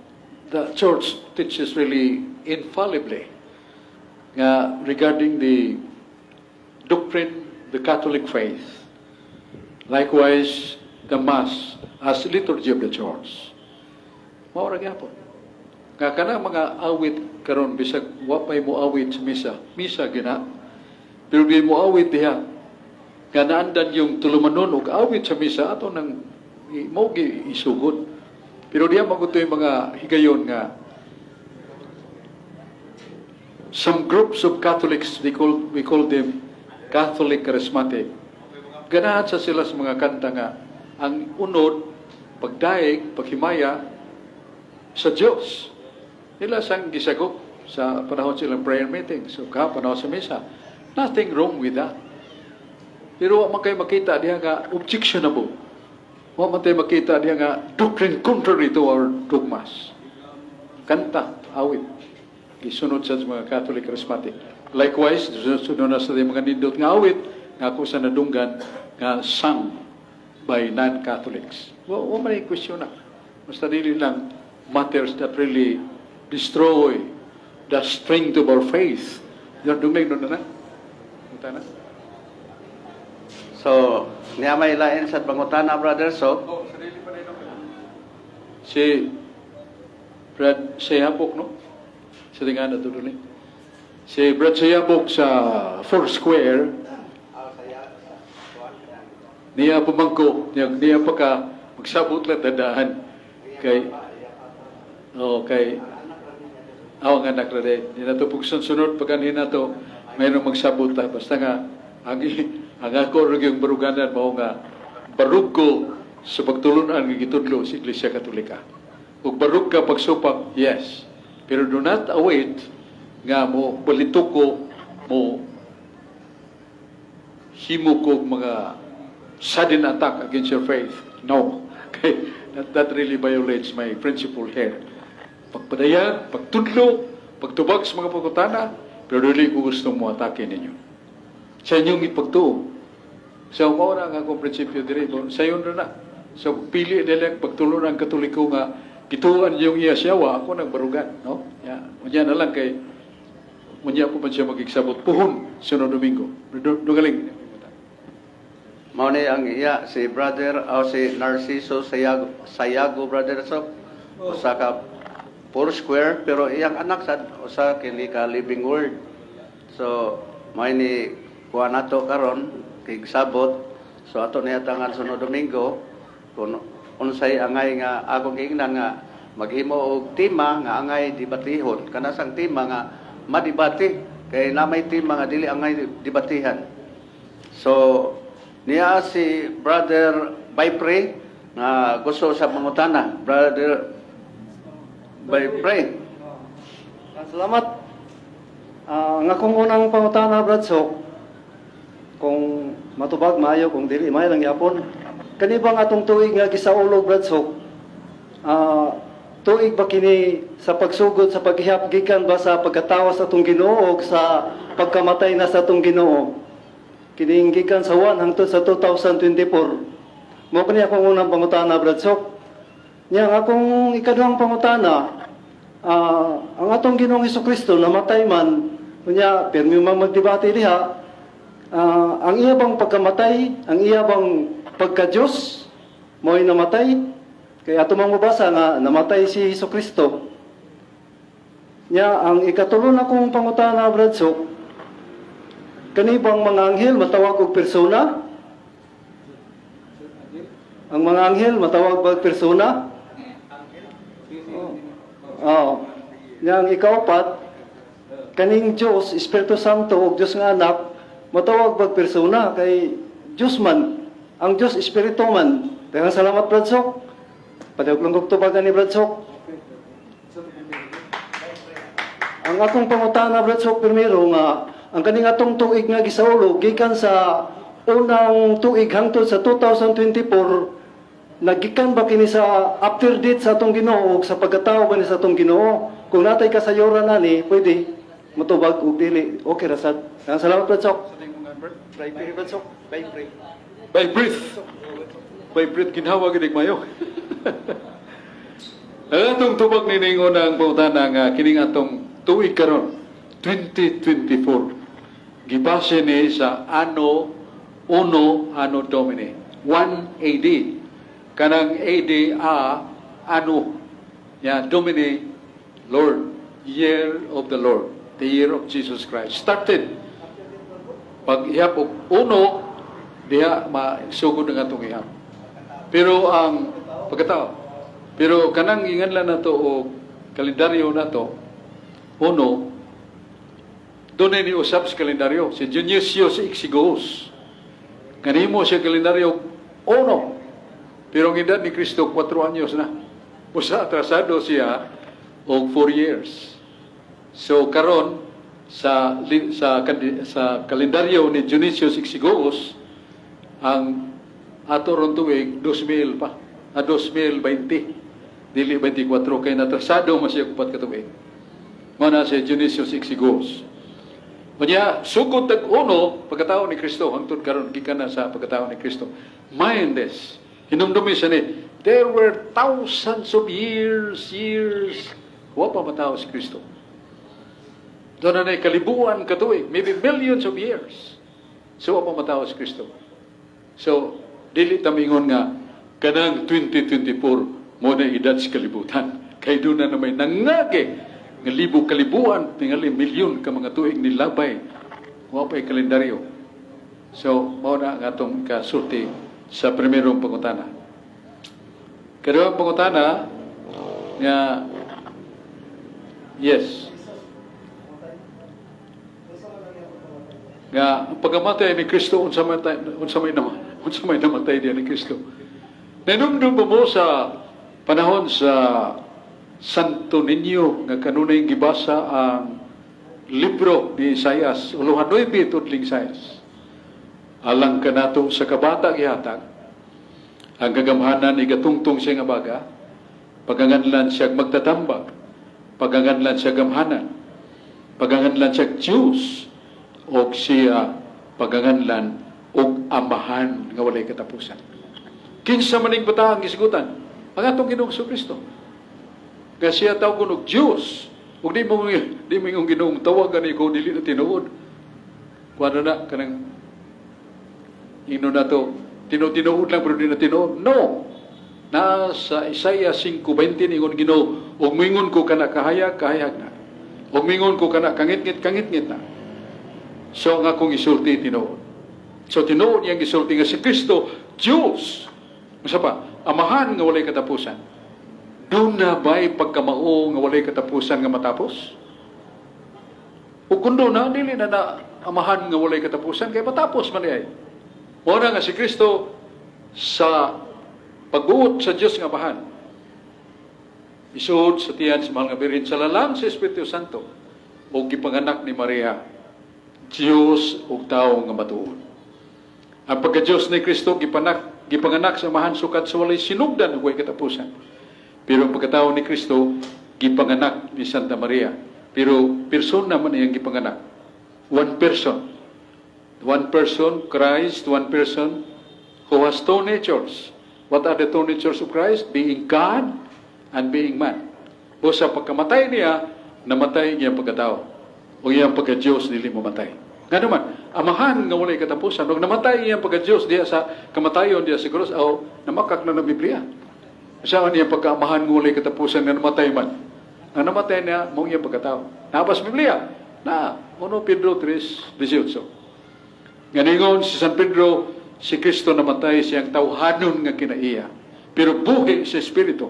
the church teaches really infallibly nga regarding the doctrine, the Catholic faith. Likewise, the Mass as liturgy of the Church. Mao ra gyapon. Nga kanang mga awit karon, bisag wa pay mo awit sa misa, misa gina. Pero di mo awit diha. Nga naandan yung tulumanon og awit sa misa ato nang mo gi isugod. Pero diha maguto yung mga higayon nga some groups of Catholics, we call them Catholic Charismatic. Ganahan sa sila sa mga kanta nga ang unod, pagdaig, paghimaya sa Diyos. Nila sang gisagop sa panahon silang prayer meeting, so ka panahon sa misa. Nothing wrong with that. Pero wa man kayo makita diha nga objectionable. Wa man tayo makita diha nga doctrine contrary to our dogmas. Kanta, awit. Gisunod sa mga Catholic Charismatic. Likewise, sunod na sa mga nindot nga awit nga ako sa nadunggan nga sung by non-Catholics. Wa man ay question na. Basta dili lang matters that really destroy the strength of our faith. Yan, dunglay nun na na. Punta na. So, niya may lain sa pangutana, Brother Sok. Oh, sarili pa rin. Si Brad Sayabok, no? Sa tinga na tuloy. Si Brad Sayabok sa Four Square, niya pumangko, niya pa ka, magsabot lang tandaan. Kay, oh, kay, aw nga anak ra. Di na to pugsun sunod, pag na to, mayroong magsabot ta. Basta nga, ang ako rin yung baruganan, mao nga, barug ko sa pagtulunan nga gitudlo sa Iglesia Katolika. Ug barug ka pagsupak, yes. Pero do not await nga mo balito ko mo himo kog mga sudden attack against your faith. No. Okay, that really violates my principle here. Pagpadayan, pagtudlo, pagtubag sa mga pangutana, pero dili ko gusto mo atake ninyo sa inyong ipagtuo. So, mao na ang akong prinsipyo diri. Sayon ra na. So, pili nila pagtulo ng Katoliko nga gituan yung iya siyawa, ako nang barugan, no? Ya, unya na lang kay unya po man siya magigsabot puhon sunod Domingo. Dugaling. Mao ni ang iya si brother o si Narciso Sayago, Sayago, Brother Sok, usa ka four square, pero iyang anak sad usa kini ka Living Word. So mao ni kuha nato karon kay sabot, so ato niya tangan sunod Domingo kung unsay angay nga akong giingnan nga maghimo og tema nga angay debatihon, kana sang tema nga madebate, kay na may tema nga dili angay debatihan. So, niya si Brother Baypre nga gusto sa mangutana. Brother Baypre. Salamat. Ang akong unang pangutana, Brad Sok, kung matubag maayo, kung dili maayo lang yapon. Kani bang atong tuig nga gisaulog, Brad Sok? Tuig ba kini sa pagsugod sa paghihap gikan ba sa pagkatawo sa atong Ginoo o sa pagkamatay na sa atong Ginoo? Kining gikan sa 1 hangtod sa 2024. Mao kani akong unang pangutana, Brad Sok. Nya ang akong ikaduhang pangutana, ang atong Ginoong Kristo namatay man, unya pirmi man magdebate diha, ang iya bang pagkamatay, ang iya bang pagka-Diyos, mo'y namatay? Kaya ato mang mabasa nga namatay si Hesus Kristo. Nya ang ikatulo na kong pangutana, Brad Sok, kani bang mga anghel matawag og persona? Ang mga anghel matawag ba og persona? Oo. Nya ang ikaapat, kaning Diyos, Espiritu Santo ug Diyos nga Anak, matawag bag persona kay Diyos man. Ang Diyos Espiritu man. Daghang salamat, Brad Sok. Padayag lang kog tubagan ni Brad Sok. Ang akong pangutana, Brad Sok, primero nga ang kaning atong tuig nga gisaulog gikan sa unang tuig hangtod sa 2024, nagikan ba kini sa after death sa atong Ginoo ug sa pagkatao ba ni sa atong Ginoo? Kung natay kasayuran ani, pwede matubag ug dili okay ra sad. Daghang salamat, Brad Sok. Pray, pray, Brad Sok. Pray, pray. By breath. By breath, ginhawa gid mayo. Ang atong tubag nining unang pangutana nga kining atong tuig karon 2024, gibase ni sa anno 1 anno Domini, 1 AD. Kanang AD, a anno ya, Domini, Lord, year of the Lord, the year of Jesus Christ started. Pag ihap og uno diha masugod ang atong ihap, pero ang pagkatao, pero kanang inganlan nato og kalendaryo nato uno, doon ni usab sa kalendaryo si Dionysius Exiguus. Kanimo siya kalendaryo uno, pero ang edad ni Kristo 4 anyos na. Usa atrasado siya og 4 years. So karon sa kalendaryo ni Dionysius Exiguus, ang ato ron tuig 2000 pa, 2020, dili 24, kay natrasado man siya upat ka tuig. Mao na si Dionysius Exiguus. Unya, sugod tag uno, pagkatao ni Kristo, hangtod karon gikan na sa pagkatao ni Kristo. Mind this. Hinumdumi siya ni, there were thousands of years, wa pa matao si Kristo. Doon na kalibuan katuig, maybe millions of years. So, wa pa matao si Kristo. So, dili tamingon nga, kanang 2024, mo na edad sa kalibutan. Kay doon na may nangage, nga libo kalibuan, tingali milyon ka mga tuig nilabay, wa pa'y kalendaryo. So, mao na ang atong kasulti sa primerong pangutana. Kaduhang pangutana, nga, yes, nga ang pagkamatay ni Kristo, unsa may namatay diya ni Kristo. Nanumdum ba mo sa panahon sa Santo Niño nga kanunay gibasa ang libro ni Isaias, uluhan 9 tudling Isaias? Alang kanato sa kabata gihatag, ang kagamhanan igatungtong siya nga baga, paganganlan siya magtatambag, paganganlan siya gamhanan, paganganlan siya Diyos, og siya paganganlan og Amahan nga walay katapusan. Kinsa maning bata ang gisgutan? Ang atong Ginoong Kristo. Nga siya tawgon og Diyos. Ug di mo ingong Ginoong tawagan ikaw dili na tinuod. Kuano na kanang ino na to, tinuod lang pero di na tinuod. No. Nasa Isaiah 5:20 ningon Ginoo, ug mingon ko kana kahayag, kahayag na. Ug mingon ko kana kangitngit, kangitngit na. So ang akong isulti tinuod. So tinuod niyang isulti nga si Kristo, Diyos. Unsa pa? Amahan nga walay katapusan. Duna ba'y pagkamao nga walay katapusan nga matapos? O kung duna, dili na na Amahan nga walay katapusan, kay matapos man ay. Mao nga si Kristo sa pagbuot sa Diyos nga Amahan, isuod sa tiyan sa Mahal nga Birhen sa lalang sa Espiritu Santo, o gipanganak ni Maria, Diyos ug tao nga matuod. Ang pagka-Diyos ni Kristo gipanganak sa Amahan sukad sa walay sinugdan ug walay katapusan. Pero ang pagkatao ni Kristo gipanganak ni Santa Maria. Pero persona man iyang gipanganak. One person. One person, Christ, one person who has two natures. What are the two natures of Christ? Being God and being man. O sa pagkamatay niya, namatay niya ang pagkatao. O iyang pagka-Diyos dili mamatay. Nga naman, Amahan nga walay katapusan. Ug namatay iyang pagka-Diyos diya sa kamatayon diya sa krus, o namakak na ng Biblia. Saan iyang pagkaamahan nga walay katapusan nga namatay man? Nga namatay niya, mao iyang pagkatao. Naa ba sa Biblia? Na, 1 Pedro 3:18. Nga ningon si San Pedro, si Kristo namatay siyang tawhanon nga kinaiya. Pero buhi sa Espiritu.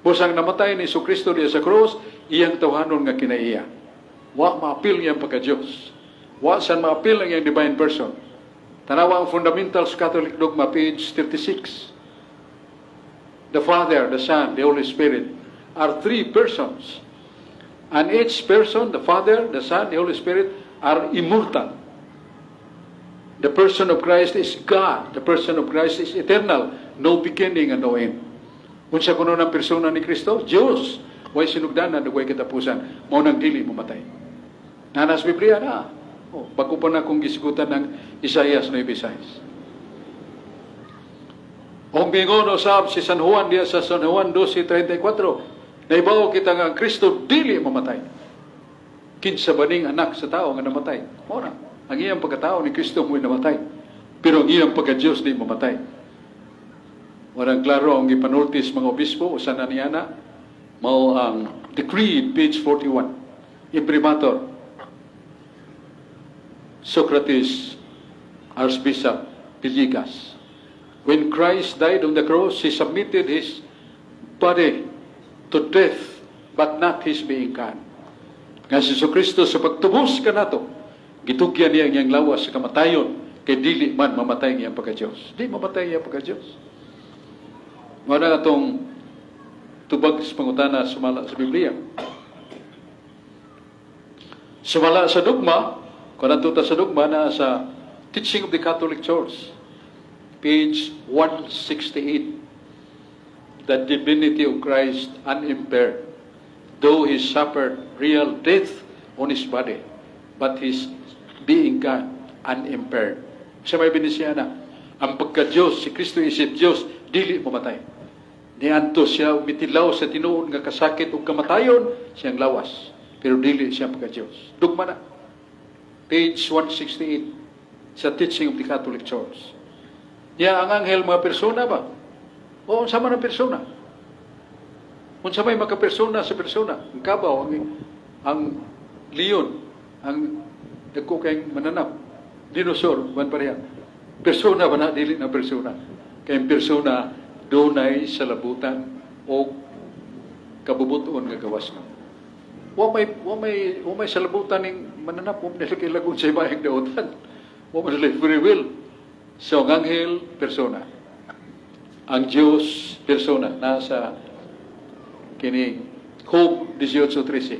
Busang namatay ni Kristo diya sa krus, iyang tawhanon nga kinaiya. Wa maapil niyang pagka-Diyos. Wa san maapil ang iyang divine person. Tanawa ang Fundamentals Catholic Dogma, page 36. The Father, the Son, the Holy Spirit are three persons. And each person, the Father, the Son, the Holy Spirit, are immortal. The person of Christ is God. The person of Christ is eternal. No beginning and no end. Unsa kuno ng persona ni Kristo? Diyos. Way sinugdanan, way katapusan. Mao nang dili mamatay. Naa na sa Biblia na. Oh, bago pa na kung gisgutan ng Isaias 9:6. Ug mingon usab si San Juan diya sa San Juan 12:34. Naibaw kita nga ang Kristo dili mamatay. Kinsa ba ning anak sa tao nga namatay? Mao na. Ang iyang pagkatao ni Kristo mo'y namatay. Pero ang iyang pagka-Diyos di mamatay. Warang klaro ang gipanultis mga obispo, usa na niya na, mao ang Decree, page 41. Imprimatur. Socrates, Archbishop Villegas. When Christ died on the cross, He submitted His body to death, but not His being God. Nga si Kristo sa pagtubos kanato, gitugyan niya ang iyang lawas sa kamatayon, kay dili man mamatay ang iyang pagka-Diyos. Di mamatay ang iyang pagka-Diyos. Mao na atong tubag sa pangutana sumala sa Biblia. Sumala sa dogma, kung ta sa dogma na sa Teaching of the Catholic Church, page 168. The divinity of Christ unimpaired, though He suffered real death on His body, but His being God unimpaired. Sa may Benesiana, ang pagka-Diyos, si Kristo isip Diyos, dili mamatay. Niantos siya, mitilaw sa tinuod nga kasakit ug kamatayon, siyang lawas. Pero dili siya pagka-Diyos. Dugma na. Page 168 sa Teaching of the Catholic Church. Niya ang anghel mga persona ba? O unsa man ang persona? Unsa may makapersona sa persona? Ang kabaw, ang leon, ang dagko kay mananap, dinosaur, man pareha. Persona ba na? Dili na persona. Kay ang persona dunay sa labutan o kabubuton nga gawas na. Wa may salabutan ning mananap, wa man nila kailagon sa ibayang dautan. Wa man sila free will. So, ang anghel, persona. Ang Diyos, persona. Nasa kini Job 18:13.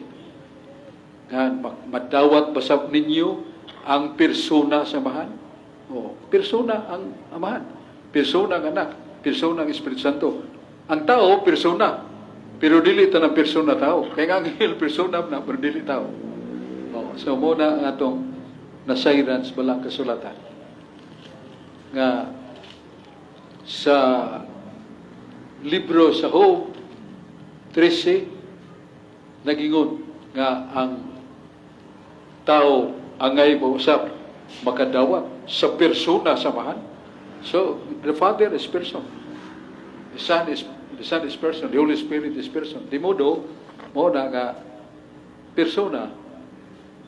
Gan, madawat basab ninyo ang persona sa Amahan? Oh, persona ang Amahan, persona ang Anak, persona ang Espiritu Santo. Ang tao, persona. Pero dili tanang persona tao. Kaya nga anghel, persona na, pero dili tao. Oh, so mao na ang atong nasayran sa Balaang Kasulatan. Nga sa libro sa Job 13, nagingon nga ang tao angay mausap makadawat sa persona sa Amahan. So, the Father is person. The Son is person. The Holy Spirit is person. Di modo, mao na nga persona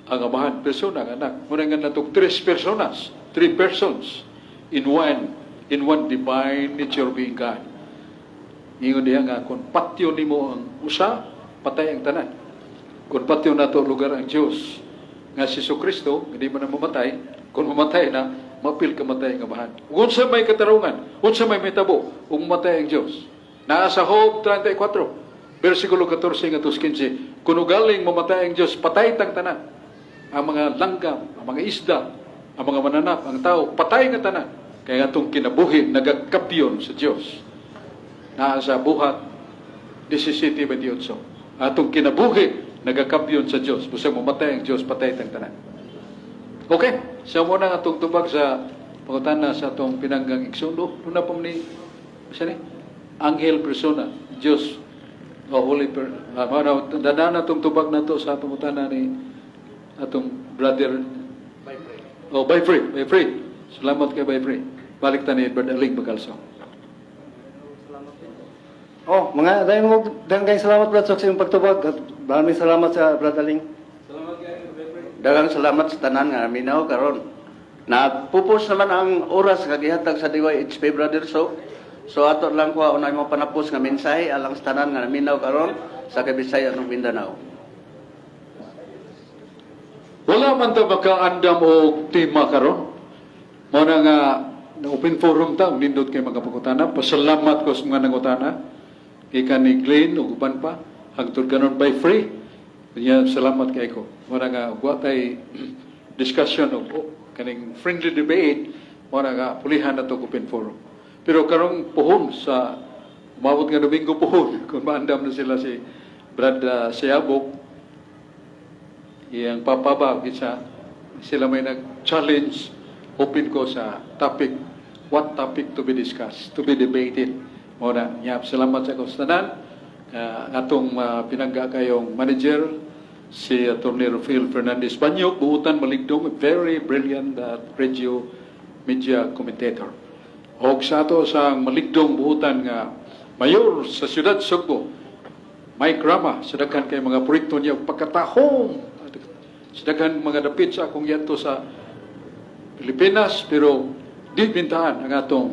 ang Amahan, persona ang Anak. Mao na nga natong tres personas, three persons in one divine nature being God. Ingon diha nga kung patyo nimo ang usa, patay ang tanan. Kung patyo nato lugar ang Dios nga si Kristo, hindi man na mamatay, kung mamatay na, mapil kamatay ang Amahan. Kung unsa may katarungan, unsa may mitabo, kung mamatay ang Dios. Naa sa Job 34, versikulo 14 ngadto 15, kung ugaling mamatay ang Dios, patay tang tanan. Ang mga langgam, ang mga isda, ang mga mananap, ang tao, patay nga tanan. Kaya nga itong kinabuhi, nagakabyon sa Dios. Naa sa Buhat 17:28. Atong kinabuhi, nagakabyon sa Dios. Busa mamatay ang Dios, patay tang tanan. Okay, so mao na atong tubag sa pangutana sa atong pinanggang igsoon. Una pa ni, sa ni? Anghel persona, Dios, o Holy per, mao na dana na atong tubag nato sa pangutana ni atong brother. Oh, by free, by free. Salamat kay by free. Balik ta ni Brother Aling Bagalso. Oh, mga dahil mo dahil kayong salamat, Brad Sok, sa iyong pagtubag at maraming salamat sa Brad Aling. Daghang salamat sa tanan nga naminaw karon. Napupos naman ang oras nga gihatag sa DYHP, Brother Sok. So ato lang kuha unay mo panapos nga mensahe alang sa tanan nga naminaw karon sa Kabisayan ug Mindanao. Wala man ta makaandam og tema karon. Mao na nga na open forum ta, nindot kay mga pangutana. Pasalamat ko sa mga nangutana. Gikan ni Glenn ug uban pa hangtod karon by free. Nya salamat kay ko. Mao na nga wa tay discussion og oh, kaning friendly debate, mao na nga pulihan na to open forum. Pero karong puhon sa umabot nga Domingo puhon kung maandam na sila si Brad Siabok, iyang papaba sa sila may nag-challenge, open ko sa topic, what topic to be discussed, to be debated. Mao na nya, salamat sa tanan, atong pinangga kayong manager, si Attorney Rafael Fernandez Banyok buutan maligdong, a very brilliant radio media commentator, og sa ato sa maligdong buutan nga mayor sa siyudad Sugbo, Mike Rama, sa daghan kay mga proyekto niya pagkatahom sa daghan mga dapit sa akong yato sa Pilipinas, pero di bintahan ang atong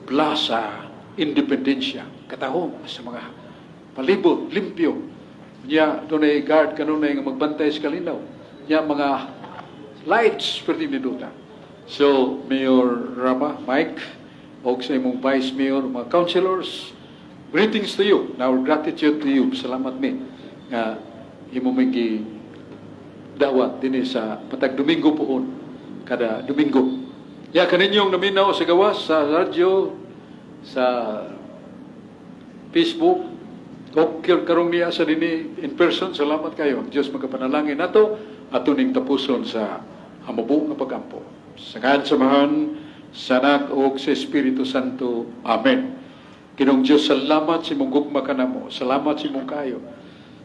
Plaza Independencia, katahom sa mga palibot, limpyo niya, dunay guard kanunay nga magbantay sa kalinaw niya, mga lights perti niduta. So Mayor Rama Mike og sa imong vice mayor, mga councilors, greetings to you and our gratitude to you. Salamat mi nga imo may dawat dinhi sa patag Domingo puhon, kada Domingo. Ya kaninyong naminaw sa gawas, sa radyo, sa Facebook o karong niya sa dinhi in person, salamat kayo. Ang Diyos magapanalangin nato, ato ning tapuson sa hamubo nga pagampo. Sa ngalan sa Amahan, sa Anak ug sa Espiritu Santo. Amen. Ginoong Diyos, salamat sa imong gugma kanamo. Salamat sa imong kayo.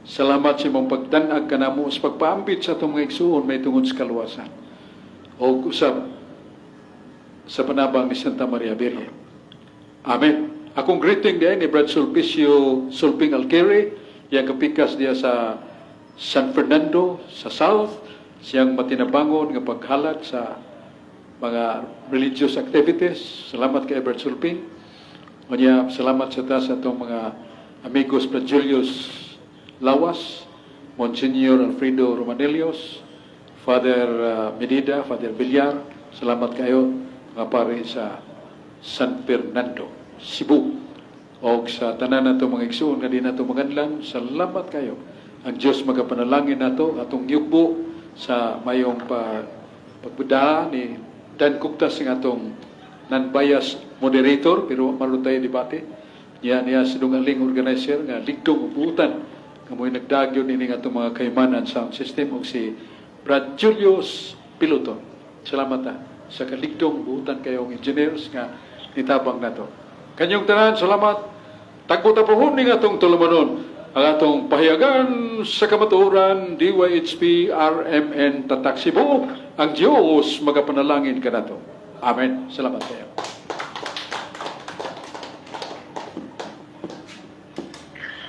Salamat sa imong pagdanag kanamo sa pagpaambit sa atong mga igsuon may tungod sa kaluwasan. O usab sa panabang ni Santa Maria Birhen. Amen. Akong greeting diay ni Brad Sulpicio Sulping Alqueri, iyang kapikas diya sa San Fernando sa South, siyang matinabangon nga paghalag sa mga religious activities. Salamat kay Brad Sulping. Unya, salamat sa ta sa atong mga amigos, Brad Julius Lawas, Monsignor Alfredo Romanelios, Father Medida, Father Villar. Salamat kayo mga pare sa San Fernando, Cebu. O sa tanan nato mga igsuon nga di nato maganlan, salamat kayo. Ang Diyos magapanalangin nato atong yugbo sa mayong pa Pagbuda ni Dan Kugtas nga atong non-bias moderator, pero maron tayo debate. Niya niya si Dungaling organizer nga ligdong buutan nga mo'y nagdagyon ini nga atong mga kaymanan sound system ug si Brad Julius Piloto. Salamat ta sa kaligdong buutan kayong engineers nga nitabang nato. Kanyong tanan, salamat. Tagbo ta pohon ning atong tulumanon ang atong pahayagan sa kamatuoran, DYHP RMN Tatak Cebu. Ang Diyos magapanalangin kanato. Amen. Salamat kayo.